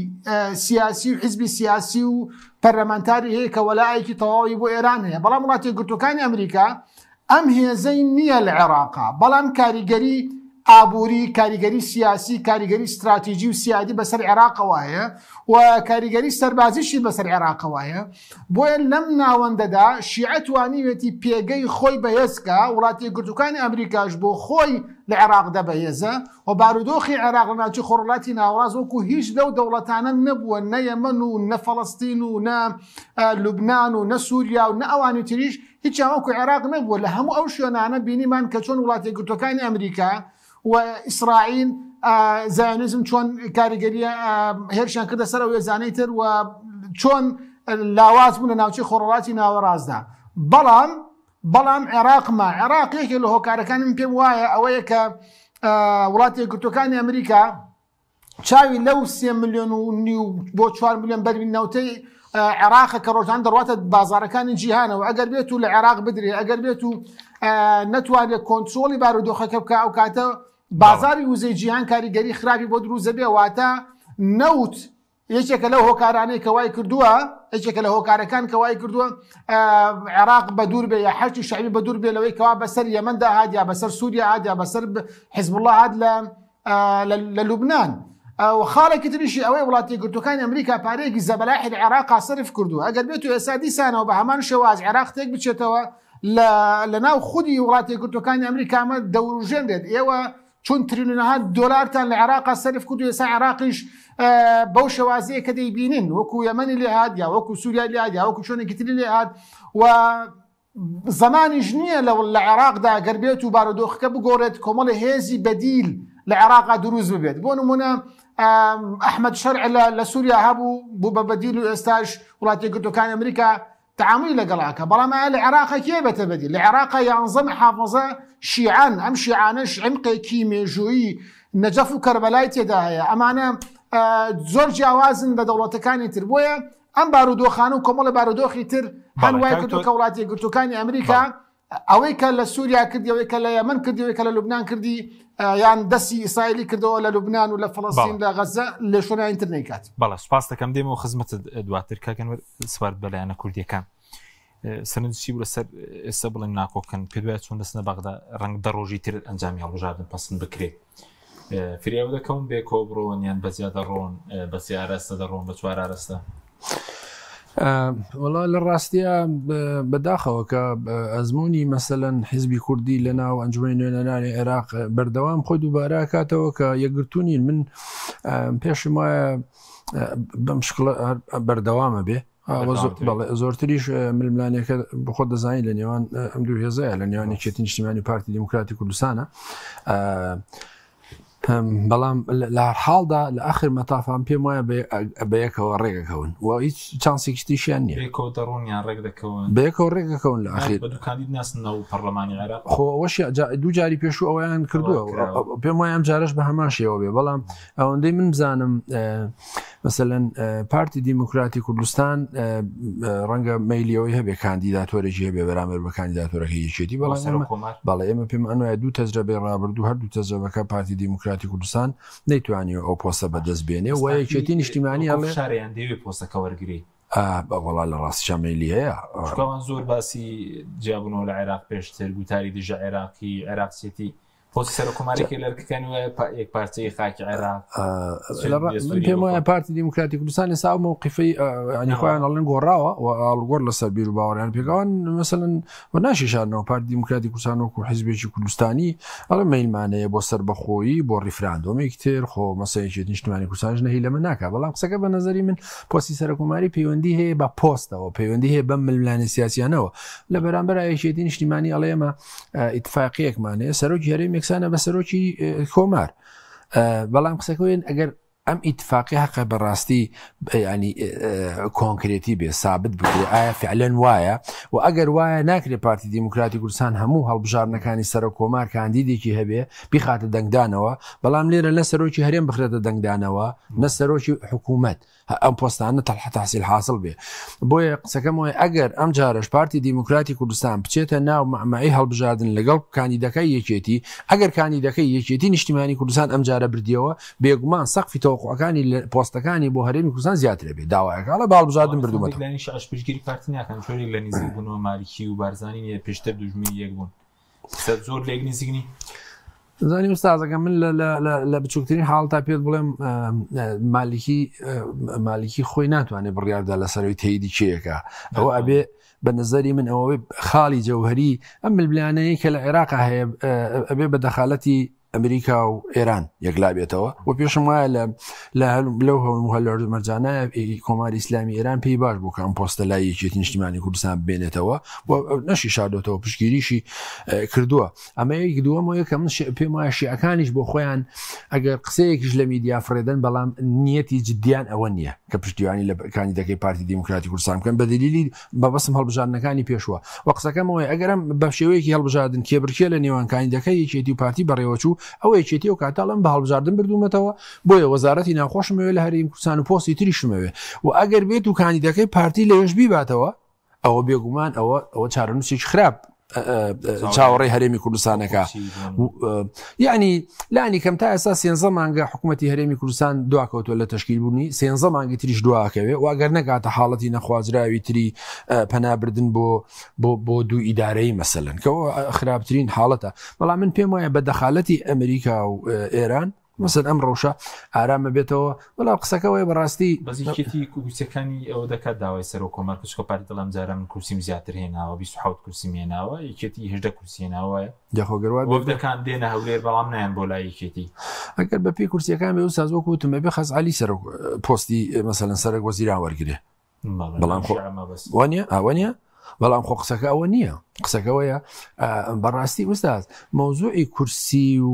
[SPEAKER 2] سیاسی و حیزبی سیاسی و پەرلەمانتاری هەیە کە وەلایەکی تەواوی بۆ ئێران هەیە بەڵام وڵاتی یەکگرتووەکانی ئەمریکا ئەم هێزەی نییە لە عێراقا بەڵام کاریگەری ئابووری کاریگەری سیاسی کاریگەری استراتیجی و سیادی بەسەر عێراقەوە هەیە و کاریگەری سەربازیشی بەسەر عێراقەوە هەیە بۆیە لەم ناوەندەدا شیعە توانیوێتی پێگەی خۆی بەهێزکە وڵاتی یەکگرتووەکانی ئەمریکاش بۆ خۆی لە عێراقدا بەهێزە و بارودۆخی عێراق لە ناوچەی خۆرهەڵاتی ناوەڕاست وەکو هیچ لەو دەوڵەتانە نەبووە، نە یەمەن و نە فەڵەستین و نە لوبنان و نە سووریا و نە ئەوانی تریش هیچیان وەکو عێراق نەبووە. لە هەموو ئەو شوێنانە بینیمان کە چۆن وڵاتە یەکگرتووەکانی ئەمریکا و ئیسرائیل زایۆنیزم چۆن کاریگەریە هێرشیان کردە سەر ئەو هێزانەی تر و چۆن لاواز بوون لە ناوچەی خۆرهەڵاتی ناوەڕاستدا. بەڵام بەڵام عێراق ما عێراق یەکێک لە هۆکارەکانی من پێم وایە ئەوەیە کە وڵاتی یەکگرتووەکانی ئەمریکا چاوی لەو سێ ملیۆن و نیو بۆ 4 ملیۆن بەرمیل نەوتەی عێراقە کە ڕۆژان دەڕاتە بازارەکانی جیهانەوە ئەگەر بێت و لە عێراق بدرێ ئەگەر بێت و نەتوانێت کۆنترۆڵی بارودۆخەکە بکە ئەو کاتە بازاری وزەی جیهان کاریگەری خراپی بۆ دروست دەبێ واتە نەوت یەکێکە لەو هۆکارانەی کە وای کردووە یەکێکە لە هۆکارەکان کە وای کردووە عێراق بە دوور بێ یا حەشدی شەعبی بە دوور بێ لەوەی کەوا بەسەر یەمەندا هات یا بەسەر سووریا هات یا بەسەر حزبوڵڵا هات لە لە لوبناان. و خاڵێکی تریشی ئەوەی وڵاتی یەکگرتووەکانی ئەمریکا پارەیەکی زەبەلاحی لە عێراقا سەرف کردووە ئەگەر بێت و ئێستا دیسانەوە بە هەمان شێواز عێراق تێک بچێتەوە لە ناو خودی وڵاتی یەکگرتووەکانی ئەمریکا ئەمە دەوروژێنرێت ئێوە چون تریلیۆنەها دۆلارتان لە عێراقا سەرف کرد و ئێستا عێراقیش بەو شێوازەیە کە دەیبینن وەکو یەمەنی لێهات یا وەکو سووریا لێهات یا وەکو شوێنێکی تری لێهات و زەمانیش نییە لە لە عێراقدا گەر بێت و بارودۆخەکە بگۆڕێت کۆمەڵی هێزی بەدیل لە عێراقا دروست ببێت بۆ نمونە ئەحمد شەرع لە سووریا هەبوو بوو بە بەدیل و ئێستاش وڵاتی یەکگرتووەکانی ئەمریکا تعاملی لەگەڵ ئەکا بەڵام ئایا لە عێراقا کێ بێتە بەدیل لە عێراقا یانزە محافظە شیعەن ئەم شیعانەش عمقێکی مێژوویی نەجەف و کەربەلای تێدا هەیە ئەمانە زۆر جیاوازن لە دەوڵەتەکانی تر بۆیە ئەم بارودۆخانە و کۆمەڵە بارودۆخی تر هەن وای کردو کە وڵاتی یەکگرتووەکانی ئەمریکا ئەوەی کە لە سووریا کردی ئەوەی کە لە یەمەن کردی ئەوەی کە لە لوبناان کردی یان دەستی ئیسرائیلی کردەوە لە لوبناان و لە فلستین لە غەزە لە شوێنانی تر نەیکات.
[SPEAKER 1] بەڵێ سوپاس دەکەم دێمەوە خزمەتت دواتر کاک ئەنوەر سپارد بە لایەنە کوردیەکان سەرنج چی بوو لەسەر ئێستا بڵێن ناکۆکن پێ دوای چۆن دەستنە بەغدا ڕەنگ دە ڕۆژی تر ئەنجامی هەڵبژاردن پەسند بکرێت فریاو دەکەون بێ کۆ بڕۆن یان بە زیادە ڕۆن بە سێ ئاراستە دەڕۆن بە چوار ئاراستە؟
[SPEAKER 3] وەڵا لە ڕاستیە بەداخەوە کە ئەزمموی مەسەەن حیزبی کوردی لە ناو ئەنجومی نوێنەرانی عێراق بەردەوام خۆی دووبارە کاتەوە کە یەکگرتوونین من پێشم وایە بەم شکڵە بەردەوامە بێ زۆرتریش ململانێکە بخۆ دەزانانی لە نێوان ئەم دوو هێزەیە لە نێوان یەکێتی نیشتیمانی پارتی دیموکراتی کوردستانە بەڵام لە حاڵدا لە ئاخر مەتافان پێم وایە بەیەکەوە ڕێگەکەون و هیچ چانسێکی تریشیان نییە
[SPEAKER 1] بەیەکەوە دەڕۆن یان ڕێک دەکەون
[SPEAKER 3] بەیەکەوە ڕێگەکەون لە ئاخر
[SPEAKER 1] بە دوو کاندید ناسنەوە پەرلەمانی عێراق
[SPEAKER 3] خۆ ئەوەش دوو جاری پێشوو ئەویان کردووە پێم وایە ئەم جارش بە هەمان شێوە بێ بەڵام ئەوەندەی من بزانم مەسەلەن پارتی دیموکراتی کوردستان ڕەنگە مەیلیەوەی هەبێ کاندیداتۆرێکی هەبێ بەرامبەر بە کاندیداتۆرەکەی یەکێتی بەڵام بەڵێ ئێمە پێم ئەنوایە دوو تەجرەبەی ڕابردوو هەردوو تەجرەبەکە پارتی دیموکراتی کوردستان نەیتوانیوە ئەو پۆستە بەدەست بێنێ و یەکێتی نیشتیمانی
[SPEAKER 1] ئەڵێ شاریان دەیەوێ پۆستەکە وەرگری
[SPEAKER 3] وەڵا لە ڕاستیشا مەیلی هەیە.
[SPEAKER 1] چونکە زۆر باسی جیابوونەوە لە عێراق پێشتر گوتاری دژە عێراقی عێراقچێتی پۆستی سەرۆککۆمارێکی لە ئەرکەکانی وایە یەک پارچەی خاکی عێراق
[SPEAKER 3] من پێم وایە پارتی دیموکراتی کوردستان ئێستا ئەو مەوقفەی ینی خۆیان ئەڵێن گۆڕاوە و ئاڵوگۆڕ لەسەر بیر و باوەڕیان پێکەوەن مەسەلەن و ناشیشانەوە پارتی دیموکراتی کوردستان وەکو حیزبێکی کوردستانی ئەڵێ مەیلمانەیە بۆ سەربەخۆیی بۆ ڕیفراندۆمێکی تر خۆ مەسەیەکی نیشتمانی کوردستانش نەهی لەمە ناکا بەڵام قسەکە بە نظری من پۆستی سەرۆککۆماری پەیوەندی هەیە بە پۆستەوە پەیوەندی هەیە بەم ململانێ سیاسیانەوە لە بەرامبەر یەکێتی نیشتیمانی ئەڵێ ئێمە ئیتفاقیەکمان هەیە سەرۆکی هەرێم یەکسانە بە سەرۆکی کۆمار بەڵام قسەکەوێن ئەگەر ئەم ئیتفاقی حەقە بەڕاستی ینی کۆنکرێتی بێ سابت بکرێ ئایا فعلەن وایە و ئەگەر وایە ناکرێ پارتی دیموکراتی کوردستان هەموو هەڵبژاردنەکانی سەرۆک کۆمار کاندیدێکی هەبێ بیخاتە دەنگدانەوە بەڵام لێرە نە سەرۆکی هەرێم بخرێتە دەنگدانەوە نە سەرۆکی حکوومەت ئەم پۆستانە تەلحە تحصیل حاصل بێ بۆیە قسەکەم وایە ئەگەر ئەم جارەش پارتی دیموکراتی کوردستان بچێتە ناو مەعمەعی هەڵبژاردن لەگەڵ کاندیدەکەی یەکێتی ئەگەر کاندیدەکەی یەکێتی نیشتیمانی کوردستان ئەم جارە بردیەوە بێگومان سەقفی تەوەقوعەکانی لە پۆستەکانی بۆ هەرێمی کوردستان زیاترە بێ داوایەکە ئەڵێ بە هەڵبژاردن بردومەتەوە.
[SPEAKER 1] لایەنی شیعەش پشتگیری پارتی ناکەن جۆرێک لە نزیک بوونەوە مالکی و بارزانی نیە پێشتر دوژمنی یەک بوون سەر زۆر لێک نزیک نین.
[SPEAKER 3] زانی ئوستازەکە من لە بچووکترین حاڵتا پێت بڵێم مالکی مالکی خۆی ناتوانێت بڕیاردا لەسەرەوەی تەیدی کێیەکە ئەوە ئەبێ بە نظری من ئەوەی خاڵی جەوهری ئەم ململانەیە کە لە عێراق هەیە ئەبێ بە دەخالەتی ئەمریکا و ئێران یەکلا بێتەوە و پێشم وایە لە لە لەو هەموو هەلومەرجانە کۆماری ئیسلامی ئێران پێی باش بوو کە ئەم پۆستە لای یەکێتی نیشتیمانی کوردستان بێنێتەوە و نەشی شاردۆتەوە پشتگیریشی کردووە ئەمە یەک دووەم و یەکە من پێم وایە شیعەکانیش بۆ خۆیان ئەگەر قسەیەکیش لە میدیا فڕێدەن بەڵام نیەتی جدیان ئەوە نییە کە پشتیوانی لە کاندیدەکەی پارتی دیموکراتی کوردستان بکەن بە دلیلی مەبەستم هەڵبژاردنەکانی پێشووە و قسەکەم ئەوەیە ئەگەر ئەم بە شێوەیەکی هەڵبژاردن کێبڕکێ لە نێوان کاندیدەکەی یەکێتی و پارتی بەڕێوەچوو ئەوە یەکێتی ئەو کاتە ئەڵێم بە هەڵبژاردن بردوومەتەوە بۆیە وەزارەتی ناوخۆشم ئەوێ لە هەرێمی کوردستان و پۆستی تریشم ئەوێ و ئەگەر بێت و کاندیدەکەی پارتی لەوێش بیباتەوە ئەوە بێگومان ئەوە ئەوە چارەنووسێکی خراپ چاوەڕێی هەرێمی کوردستانەکە یعنی لانی کەم تا ئێستا سێنزە مانگە حکوومەتتی هەرێمی کوردستان دواکەوتوە لە تشکیل بوونی سێنزە مانگی تریش دواکەوێ واگەر نەگاتە حاڵەتی نەخوازراوی تری پەنابردن بۆ بۆ بۆ دوو ئیدارەی مەسەلەن کەەوە خراپترین حاڵەتە بەڵام من پێم وایە بە دەخالەتی ئەمریکا و ئێران. مەسەن ئەم ڕەوشە ئارامە بێتەوە بەڵام قسەکەەوەی بەڕاستی
[SPEAKER 1] بەس یەکێتی کورسیەکانی ئەوە دەکات داوای سەرۆک کۆمار کە چونکە پارتی دەڵێ ئەم جارە من کورسیم زیاتر هێناوە 27 کورسیم هێناوە یەکێتی 18 کورسی هێناوە
[SPEAKER 3] یاخۆ گەر وا بێت
[SPEAKER 1] وەفدەکان دێنە هەولێر بەڵام نایەن بۆ لای یەکێتی.
[SPEAKER 3] ئەگەر بە پێی کورسیەکان بێ ئوستاز وەکو وتم ئەبێ خەزعەلی سەرۆک پۆستی مەسەلەن سەرەک وەزیران وەرگرێ بەڵام خۆ وانە ئەوە نیە بەڵام خۆ قسەکە ئەوە نییە قسەکەەوەیە بەڕاستی ئوستاز مەوزوعی کورسی و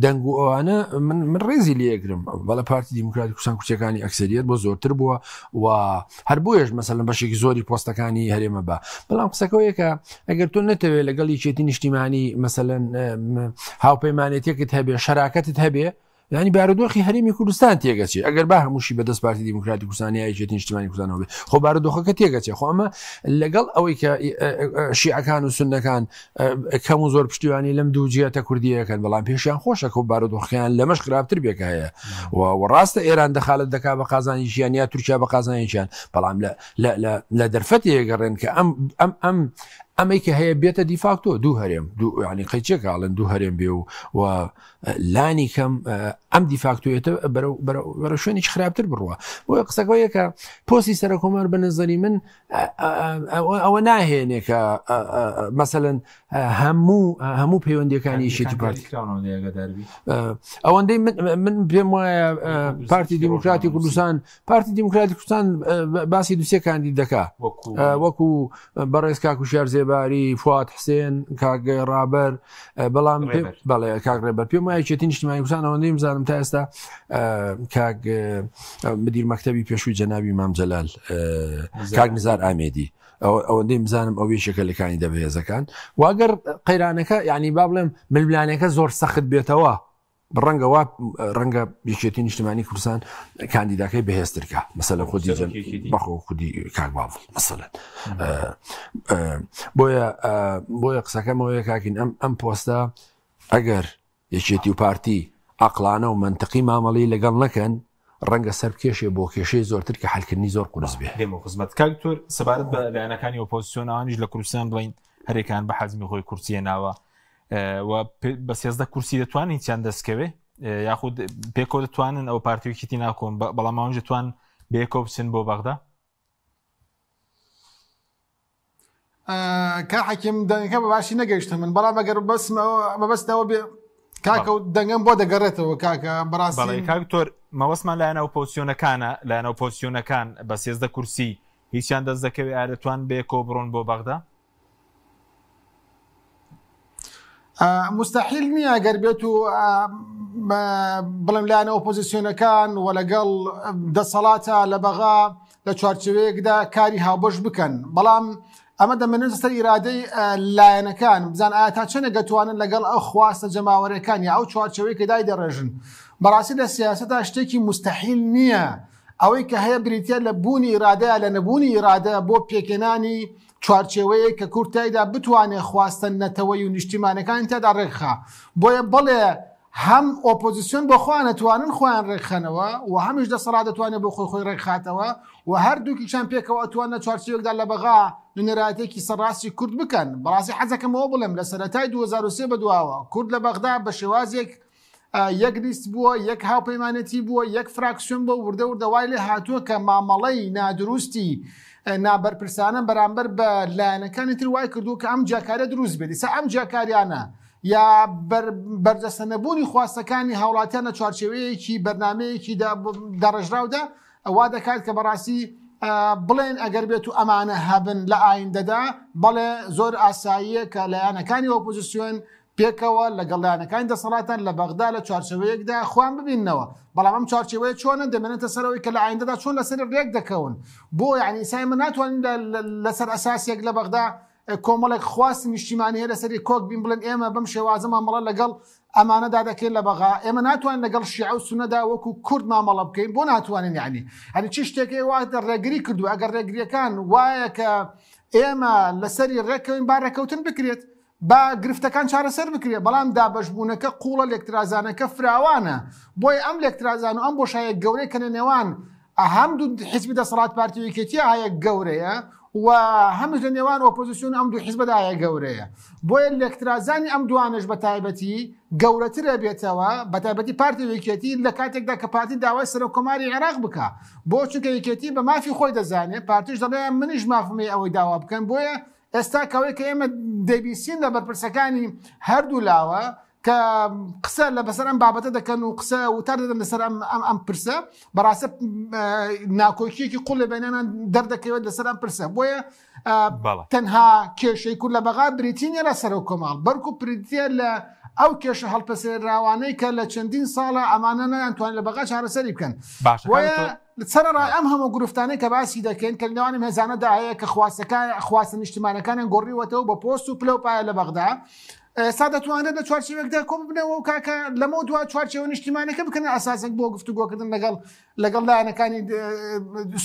[SPEAKER 3] دەنگ و ئەوانە من من ڕێزی لێگرم بەڵە پارتی دیموکراتی کوردستان کورسیەکانی ئەکسریت بۆ زۆرتر بووە و هەر بۆیەش مەسەلەن بەشێکی زۆری پۆستەکانی هەرێمە بە بەڵام قسەکەوەیەکە ئەگەر تۆ نەتەوێت لەگەڵ یەکێتی نیشتیمانی مەسەلەن هاوپەیمانێتێکت هەبێ شەراکەتت هەبێ ینی بارودۆخی هەرێمی کوردستان تێگەچێ ئەگەر با هەمووشی بەدەست پارتی دیموکراتی کوردستان یا یەکێتی نیشتیمانی کوردستانەوە بێ خۆ بارودۆخەکە تێگەچێ خۆ ئەمە لەگەڵ ئەوەی کە شیعەکان و سوننەکان کەم و زۆر پشتیوانی لەم دوو جیهتە کوردیەکەن بەڵام پێشیان خۆشە کە بارودۆخیان لەمەش خراپتر بێکە هەیە و ڕاستە ئێران دەخالت دەکا بە قازانیشیان یا تورکیا بە قازانیشیان بەڵام لە دەرفەتێک گەڕێن کە ئەم ئەم ئەم ئەمەی کە هەیە بێتە دیفاکتۆ دوو هەرێم دوو ینی قەیچێکاڵن دوو هەرێم بێ و و لانی کەم ئەم دیفاکتۆیەتە بەرەو شوێنێکی خراپتر بڕوە بۆیە قسەکە یەکە پۆستی سەرۆکۆمار بە نظری من ئەوە ناهێنێ کە مەسەن هەموو هەموو پەیوەندیەکانی یەکێتی پارتی ئەوەندەی من پێم وایە پارتی دیموکراتی کوردستان پارتی دیموکراتی کوردستان باسی دوسێ کاندید دەکا وەکو بەڕێز کاک هوشیار زێباری فواد حسێن کاک ڕابەر بەڵام بەڵێ کاک ڕێبەر پێم وایە یەکێتی نیشتیمانی کوردستان ئەوەندەی بزانم تا ئێستا کاک مدیر مەکتەبی پێشووی جەنابی مام جەلال کاک نزار ئامێدی ئەوەندەی بزانم ئەو یەکێکە لە کاندیدە بەهێزەکان واگەر قەیرانەکە یعنی با بڵێم ململانێکە زۆر سەخت بێتەوە ڕەنگە وا ڕەنگە یەکێتی نیشتمانی کوردستان کاندیداکەی بەهێزترکە مەسەلە خودی بەخۆ خودی کاک باڤڵ مەسەلەن بۆیە بۆیە قسەکەمەوەیە کاکین ئەم ئەم پۆستە ئەگەر یەکێتی و پارتی عقلانە و منطقی مامەڵی لەگەڵ نەکەن ڕەنگە سەر بکێشێ بۆ کێشەی زۆرتر کە حلکردنی زۆر قورس بێ.
[SPEAKER 1] دێمەوە خزمەت کاک دکتۆر سەبارەت بە لایەنەکانی ئۆپۆزسیۆن ئەوانیش لە کوردستان بڵین هەرێکان بە حەزمی خۆی کورسیە ناوە و بە 13 کورسی دەتوانن هیچیان دەستکەوێ یاخود پێکەوە دەتوانن ئەو پارتی و یەکێتی ناکۆن بەڵام ئەوانیش دەتوان بەیەکەوە بچن بۆ بەغدا
[SPEAKER 2] کا حەکیم دەنگەکە بە باشی نەگەیشتە من بەڵام ئەگەر بەسم مەبەستەوە بێ کاکە و دەنگم بۆ دەگەڕێتەوە کاکە بەڕاستی
[SPEAKER 1] کاک تۆر مەبەستمان لایەنە ئۆپۆزسیۆنەکانە لایەنە ئۆپۆزسیۆنەکان بە 13 کورسی هیچیان دەست دەکەوێت ئارەتوان بەیەکەوە بڕۆن بۆ بەغدا
[SPEAKER 2] مستحیل نییە گەر بێت و بڵێم لایەنە ئۆپۆزیسیۆنەکان و لەگەڵ دەسەڵاتە لە بەغا لە چوارچێوەیەکدا کاری هاوبەش بکەن بەڵام ئەمە دەمێنێتە سەر ئیرادەی لایەنەکان بزان ئایا تا چەندێک دەتوانن لەگەڵ ئەو خواستە جەماوەرەکان یا ئەو چوارچێوەی کە دای دەڕێژن بەڕاستی لە سیاسەتا شتێکی مستحیل نییە ئەوەی کە هەیە بریتە لە بوونی ئیرادەیە لە نەبوونی ئیرادە بۆ پێکهێنانی چوارچێوەیەک کە کورد تیایدا بتوانێ خواستە نەتەوەیی و نیشتیمانەکانی تیادا ڕێکخا. بۆیە بەڵێ هەم ئۆپۆزیسیۆن بۆ خۆیان ئەتوانن خۆیان ڕێکخەنەوە و هەمیش دەسەڵات دەتوانێت بۆ خۆی خۆی ڕێکخاتەوە و هەردووکیشان پێکەوە ئەتوان لە چوارچێوەیەکدا لە بەغا نوێنەرایەتێکی سەرڕاستی کورد بکەن. بەڕاستی حەزەکەم ئەوە بڵێم لە سەرەتای 2003 بەدواوە کورد لە بەغدا بە شێوازێک یەک لیست بووە، یەک هاوپەیمانێتی بووە، یەک فراکسیۆن بووە، وردە وردە وای لێ هاتووە کە مامەڵەی نادروستی نابەرپرسانە بەرامبەر بە لایەنەکانی تر وای کردووە کە ئەم جیاکاریە دروست بێت. ئیستا ئەم جیاکاریانە یا بەرجەستە نەبوونی خواستەکانی هاوڵاتیان لە چوارچێوەیەکی بەرنامەیەکی داڕێژراودا وا دەکات کە بەڕاستی بڵێن ئەگەر بێت و ئەمانە هەبن لە ئایندەدا بەڵێ زۆر ئاساییە کە لایەنەکانی ئۆپۆزیسیۆن پێکەوە لەگەڵ لایەنەکانی دەسەڵاتان لە بەغدا لە چوارچێوەیەکدا خۆیان ببیننەوە، بەڵام ئەم چوارچێوەیە چۆنە دەمێنێتە سەر ئەوەی کە لە ئایندەدا چۆن لەسەری ڕێک دەکەون. بۆ یانی ئیستا ئێمە ناتوانین لەسەر ئەساسێک لە بەغدا کۆمەڵێک خواستی نیشتیمانی هەیە لەسەری کۆک بین بڵێن ئێمە بەم شێوازە مامەڵە لەگەڵ ئەمانەدا دەکەین لە بەغا، ئێمە ناتوانین لەگەڵ شیعە و سوننەدا وەکو کورد مامەڵە بکەین، بۆ ناتوانین یانی یانی چی شتێک هەیە وا ڕێگری کردووە، ئەگەر ڕێگرییەکان وایە کە ئێمە لەسەری ڕێککەوین با ڕێککەوتن بکرێت. با گرفتەکان چارەسەر بکرێت، بەڵام دابەشبوونەکە قووڵە، لێکترازانەکە فراوانە، بۆیە ئەم لێکترازان و ئەم بۆشایە گەورەی کە لە نێوان هەم دوو حیزبی دەسەڵات پارتی و یەکێتییە هەیە گەورەیە و هەمیش لە نێوان ئۆپۆزیسیۆن ئەم دوو حیزبەدایە گەورەیە. بۆیە لێکترازانی ئەم دوانەش بە تایبەتی گەورەتر ئەبێتەوە، بە تایبەتی پارتی و یەکێتی لە کاتێکدا کە پارتی داوای سەرۆک کۆماری عێراق بکا. بۆ چونکە یەکێتی بە مافی خۆی دەزانێ، پارتیش دەڵێ منیش مافم هەیە ئەوەی داوا بکەن. بۆیە ئێستا کەوەی کە ئێمە دەیبیستین لە بەرپرسەکانی هەردوو لاوە کە قسە لە بەسەر ئەم بابەتە دەکەن و قسە وتار دەدەن لەسەر ئەم ئەم ئەم پرسە بەڕاستە ناکۆکیەکی قوڵ لە بینیان دەردەکەوێت لەسەر ئەم پرسە بۆیە تەنها کێشەی کورد لە بەغا بریتی نیە لە سەرۆک کۆماڵ بەرکو پریتە لە ئەو کێشە هەڵپەسێراوانەی کە لە چەندین ساڵە ئەمانە نەیانتوان لە بەغا چارەسەری بکەن بۆیە سەرەڕای ئەم هەموو گرفتانەی کە باسی دەکەین کە لەنێوان ئەم هێزانەدا هەیە کە خواستەکان خواستە نیشتیمانەکانیان گۆڕیوەتەوە بە پۆست و پلە و پایە لە بەغدا ئێستا دەتوانرێت لە چوارچێوەیەکدا کۆ ببنەوە و کاکە لەمە دوا چوارچێوە نیشتیمانەکە بکەنە ئەساسێک بۆ گفتوگۆکردن لەگەڵ لەگەڵ لایەنەکانی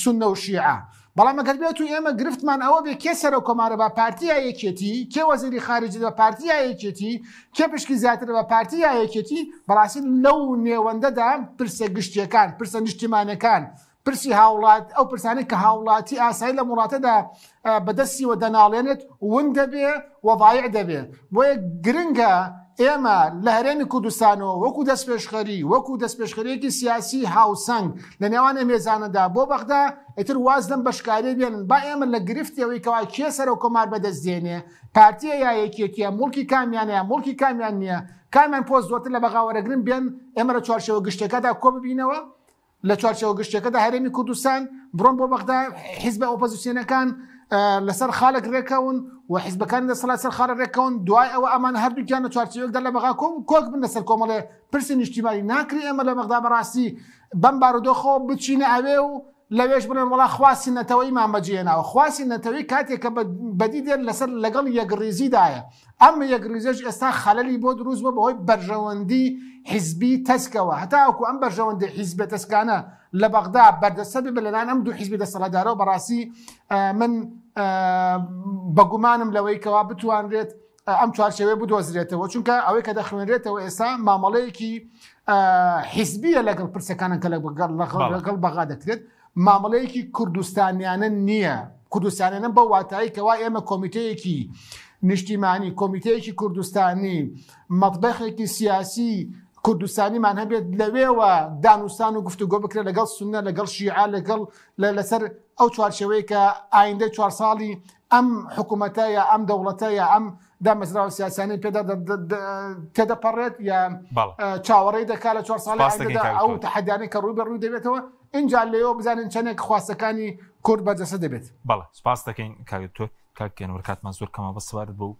[SPEAKER 2] سوننە و شیعە بەڵام ئەگەر بێت و ئێمە گرفتمان ئەوە بێ کێ سەرۆک کۆمارە بە پارتی یا یەکێتی کێ وەزیری خارجی بە پارتی یا یەکێتی کێ پشکی زیاتر بە پارتی یا یەکێتی بەڕاستی لەو نێوەندەدا پرسە گشتیەکان پرسە نیشتیمانەکان پرسی هاوڵات ئەو پرسانەی کە هاوڵاتی ئاسایی لەم وڵاتەدا بەدەستیوە دەناڵێنێت ون دەبێ و ضایع دەبێ بۆیە گرنگە ئێمە لە هەرێمی کوردستانەوە وەکو دەستپێشخەری وەکو دەستپێشخەریەکی سیاسی هاوسەنگ لە نێوان ئەم هێزانەدا بۆ بەغدا ئیتر واز لەم بەشکاریە بێنن با ئێمە لە گرفتی ئەوەی کەوا کێ سەرۆک کۆمار بەدەست دێنێ پارتیە یا یەکێتیە موڵکی کامیانە یا موڵکی کامیان نییە کامیان پۆست زۆرتر لە بەغا وەرەگرن بێن ئێمە لە چوارچێوە گشتەکەدا کۆ ببینەوە لە چوارچێوە گشتیەکەدا هەرێمی کوردستان بڕۆن بۆ بەغدا حیزبە ئۆپۆزیسیۆنەکان لەسەر خاڵێک ڕێکەون و حیزبەکانی دەسەڵات سەر خاڵە ڕێکەون دوای ئەوە ئەمان هەردووکیان لە چوارچێوەکدا لە بەغا کۆک بن لەسەر کۆمەڵێ پرسی نیشتیمانی ناکری ئێمە لە بەغدا بەڕاستی بەم بارودۆخەوە بچینە ئەوێ و لەوێش بڵێن وڵا خواستی نەتەوەیمان بەجێناوە خواستی نەتەوەی کاتێک کە بەدی دێن لەسەر لەگەڵ یەکڕیزیدایە ئەم یەکڕیزیەش ئێستا خەلەلی بۆ دروست بووە بەهۆی بەرژەوەندی حیزبی تەسکەوە هەتاوەکو ئەم بەرژەوەندی حیزبە تەسکانە لە بەغدا بەردەستە بێ لەلایەن ئەم دوو حیزبی دەسەڵاتدارەوە بەڕاستی من بەگومانم لەوەی کەوا بتوانرێت ئەم چوارچێوەیە بدۆزرێتەوە چونکە ئەوەی کە دەخوێنرێتەوە ئێستا مامەڵەیەکی حیزبیە لەگەڵ پرسەکانن کە لەگەڵ بەغا دەکرێت مامەڵەیەکی کوردستانیانە نییە، کوردستانیانە بەو واتایەی کەوا ئێمە کۆمیتەیەکی نیشتیمانی، کۆمیتەیەکی کوردستانی، مەتبەخێکی سیاسی کوردستانیمان هەبێت لەوێوە دانوستان و گفتوگۆ بکرێت لەگەڵ سوننە، لەگەڵ شیعە، لەگەڵ لەسەر ئەو چوارچێوەیە کە ئایندەی چوار ساڵی ئەم حکوومەتە یا ئەم دەوڵەتە یا ئەم دامەزراوە سیاسیانەی پێدا تێدەپەڕێت یا چاوەڕێی دەکات لە چوار ساڵی ئایندەدا ئەو تەحەدیانەی کە ڕووی بە ڕووی دەبێتەوە ئینجا لێەوە بزانین چەندێک خواستەکانی کورد بەرجەستە دەبێت.
[SPEAKER 1] بەڵێ سپاس دەکەین کاک دکتۆر. کاک کێنوەر کاتمان زۆر کەمە بەس سەبارەت بەو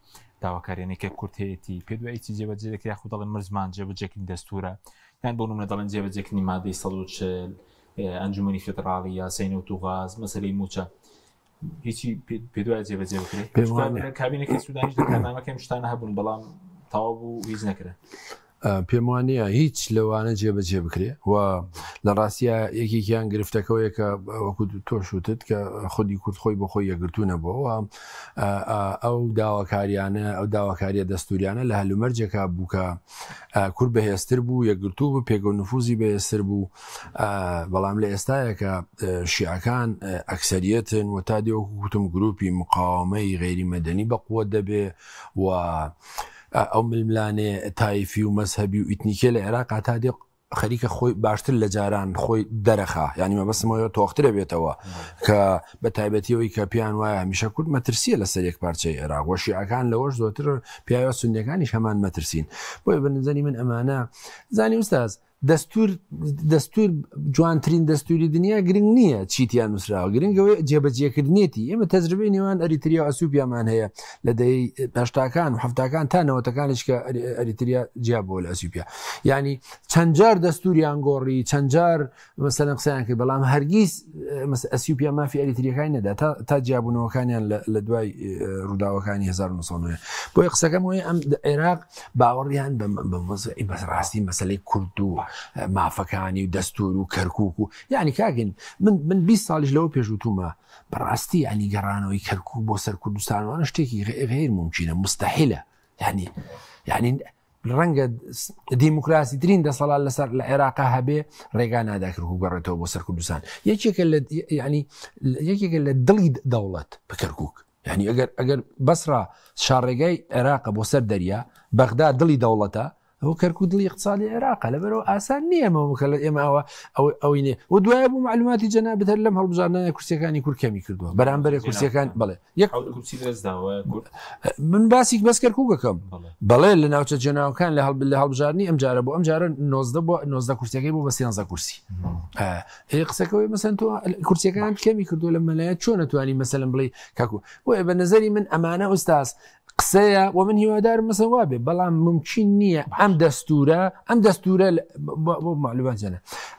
[SPEAKER 1] داواکاریانەی کە کورد هەیەتی پێت وایە چی جێبەجێ دەکرێت یاخود دەڵێن مەرجمان جێبەجێکردنی دەستوورە یان بۆ نمونە دەڵێن جێبەجێکردنی مادەی 140 ئەنجومەنی فیدڕاڵی یاسای نەوت و غاز مەسەلەی مووچە هیچی پێدوای جێبەجێ بکرێت کابینەکەی سوودانیش لە کارنامەکەم شتانە هەبوون بەڵام تەواو بوو هیچ نەکرا.
[SPEAKER 3] پێم وانە هیچ لەوانە جێبەجێ بکرێ و لە ڕاستە یەکێکیان گرفتەکەەوەیە کە وەکو تۆشوتت کە خودی کورد خۆی بۆ خۆی یەکگرتوو نەبووەوە ئەو داواکاریانە ئەو داواکاریە دەستوریانە لە هەلومەرجێکا بوو کە کورد بەهێزتر بوو یەکگرتوو بوو پێگە و نفوزی بەهێزتر بوو بەڵام لە ئێستاە کە شیعەکان ئەکسەریەتن و تا دێ وەکو گوتم گروپی مقاومەی غەیری مەدەنی بە قوت دەبێ و ئەو ململانێ تایفی و مەزهەبی و ئیتنیکیە لە عێراق تا دێ خەریکە خۆی باشتر لە جاران خۆی دەرەخا یعنی مەبەستمەوە تۆخترە بێتەوە کە بە تایبەتیەوەی کە پێیان وایە هەمیشە کورد مەترسیە لەسەر یەک پارچەی عێراق و شیعەکان لەوەش زۆرتر پیاوە سونیەکانیش هەمان مەترسین بۆیە بە نزەری من ئەمانە زانی ئوستاز دەستور دەستور جوانترین دەستوری دنیا گرنگ نییە چیتیان نووسراوە گرنگەوەی جێبەجێکردنیەتی ئێمە تەجربەی نێوان ئەریتریا و ئەسوپیامان هەیە لە دەی هەشتاکان و هەفتاکان تا نەوەتەکانیش کە ئەریتریا جیا بۆ لە ئەسوپیا یعنی چەند جار دەستوریان گۆڕی چەند جار مەسەلەن قسەیان کرد بەڵام هەرگیز ئەسیوپیا مافی ئەریتریەکانی نەدا تا جیابوونەوەکانیان لە دوای ڕووداوەکانی 1990 بۆیە قسەکەم وەیە ئەم عێراق باوەڕیان بە وەزعی بەس ڕاستی مەسلەی کورد و مافەکانی و دەستور و کەرکک و یعنی کاگەن من من 20 ساڵیش لەوە پێشوتومە بەڕاستی ینی گەڕانەوەی کەرکک بۆ سەر کوردستانوانە شتێکی غیر ممکنە مستحیلە یعنی یعنی ڕەنگە دیموکراسی ترین دەسەڵات لەسەر لە عێراقا هەبێ ڕێگا نادا کەرکوک گەڕێتەوە بۆ سەر کوردستان یەکێکە لە ینی یەکێکە لە دڵی دەوڵەت بە کەرکک یعنی ئەگەر ئەگەر بەسرا شاڕێگای عێراقە بۆ سەر دەریا بەغدا دڵی دەوڵەتە ئەو کەرکک دڵی اقتصادی عێراقە لەبەرەوە ئاسان نییە مەوکە لە ئێمە ئەوە ئەوەی نێ و دوایە بوو معلوماتی جەنابت هەر لەم هەڵبژاردنە کورسیەکانی کورد کەمی کردووە بەرامبەر کورسیەکان بڵێ
[SPEAKER 1] یەک کورسی دەستداوە کورد
[SPEAKER 3] من باسیک بەس کەرکووکەکەم بەڵێ لە ناوچە جێناوەکان لە هەڵ لە هەڵبژاردننی ئەم جارە بۆ ئەم جارە 19 بۆ 19 کورسیەکەی بۆ بە 13 کورسی ئێ قسەکەەوەی مەسەن تۆ کورسیەکان کەمی کردو لە مەلایە چۆن نتوانانی مەسەلم بڵێ کاکو بۆیە بە نظری من ئەمانە ئوستاز قسەیە و من هیوادارم مەسەن وابێ بەڵام ممکن نییە ئەم دەستورە ئەم دەستورە بۆ معلومات جەنە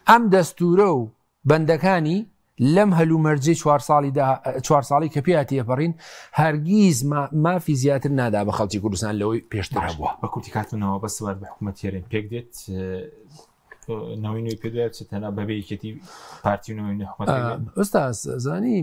[SPEAKER 3] ئەم دەستورە و بەندەکانی لەم هەلومەرجەی چوار ساڵی چوار ساڵی کە پێیا تێپەڕین هەرگیز مافی زیاتر نادا بە خەڵکی کوردستان لەوەی پێشتر هەبووە.
[SPEAKER 1] بە کورتی کاتمنەوە بەس سەبارەت بە حکوومەتی هەرێم پێک دێت نەوەی نوێی پێ دوای بچێت تەنها بەبێ یەکێتی پارتی و نەوەی نوێ حکوومەت پێک دێت؟
[SPEAKER 3] ئوستاز زانی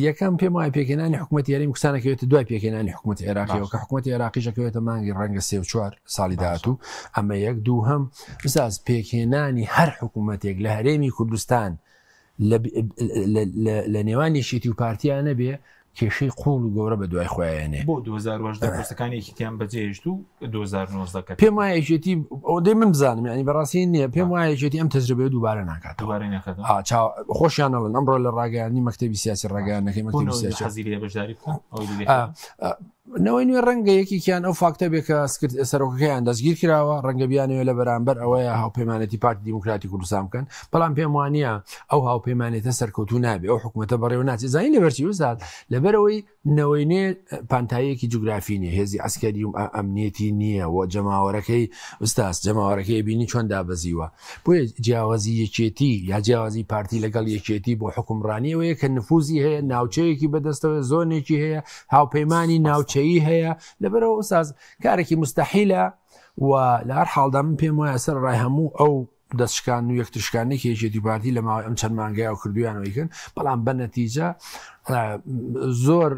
[SPEAKER 3] یەکەم پێم وایە پێکهێنانی حکوومەتی هەرێم کوردستان ئەکەوێتە دوای پێکهێنانی حکوومەتی عێراقیەوە کە حکوومەتی عێراقیش ئەکەوێتە مانگی ڕەنگە سێ و چوار ساڵی داهاتوو ئەمە یەک دووهەم بزاز پێکهێنانی هەر حکوومەتێک لە هەرێمی کوردستان لە نێوان یەکێتی و پارتیا نەبێ کێشەی قوڵ و گەورە بە دوای خۆیانێ
[SPEAKER 1] بۆ 2010 پرسەکانی یەکێتیان بەجێهێشت و 2019 کە
[SPEAKER 3] پێم وایە یەکێتی ئەوەندەی من بزانم یعنی بەڕاستی نییە پێم وایە یەکێتی ئەم تەجربەیە دووبارە ناکات
[SPEAKER 1] دووبارە ناکات
[SPEAKER 3] خۆشیان ئەڵێن ئەمڕۆ لە ڕاگەیاندنی مەکتەبی سیاسی ڕاگەیاندنەکەی مەکتەبی سیاسی
[SPEAKER 1] حەزی لێ بەشداری بکەن
[SPEAKER 3] نەوەی نوێ ڕەنگە یەکێکیان ئەو فاکتە بێ کە سەرۆکەکەیان دەستگیر کراوە، ڕەنگە بیانەوێ لە بەرامبەر ئەوەیە هاوپەیمانێتی پارتی دیموکراتی کوردستان بکەن، بەڵام پێم وانییە ئەو هاوپەیمانێتە سەرکەوتوو نابێ، ئەو حکومەتە بەڕێوە ناچێت. زانی لەبەر چی ئوستاد؟ لەبەرئەوەی نەوەی نوێ پانتاییەکی جوگرافی نییە، هێزی عەسکەری و ئەمنیەتی نییە و جەماوەرەکەی ئوستاز جەماوەرەکەی بینی چۆن دابەزیوە. بۆیە جیاوازی یەکێتی یا جیاوازی پارتی لەگەڵ یەکێتی بۆ حکومڕانی ئەوەیە کە نفوزی هەیە، ناوچەیەکی بەدەستەوە، زۆنێکی هەیە، هاوپەیمانی ناوچەیی هەیە، لەبەرئەوە ئوستاز کارێکی مستەحیلە و لە هەر حاڵدا من پێم وایە سەر ڕای هەموو ئەو دەستشکان و یەکترشکانێک یەکێتی پارتی لە ماوەی ئەم چەند مانگەیە و کردویانەوەی کەن، بەڵام بە نەتیجە زۆر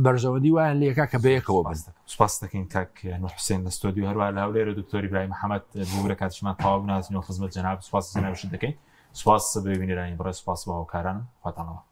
[SPEAKER 3] بەرژەوەندی وایان لەکە کە بەیەکەوە بن.
[SPEAKER 1] سپاس دەکەین کاک نوح حوسێن لە ستۆدیۆ، هەروەها لە هەولێر و دکتۆر ئیبراهیم محەمەد ببورە کاتیشمان تەواو نازین و خزمەت جەناب سپاس جەنابیشت دەکەین. سپاس بە بینەرانی بەڕێز، سپاس بۆ هاوکارانم. خواتان لەگەڵ.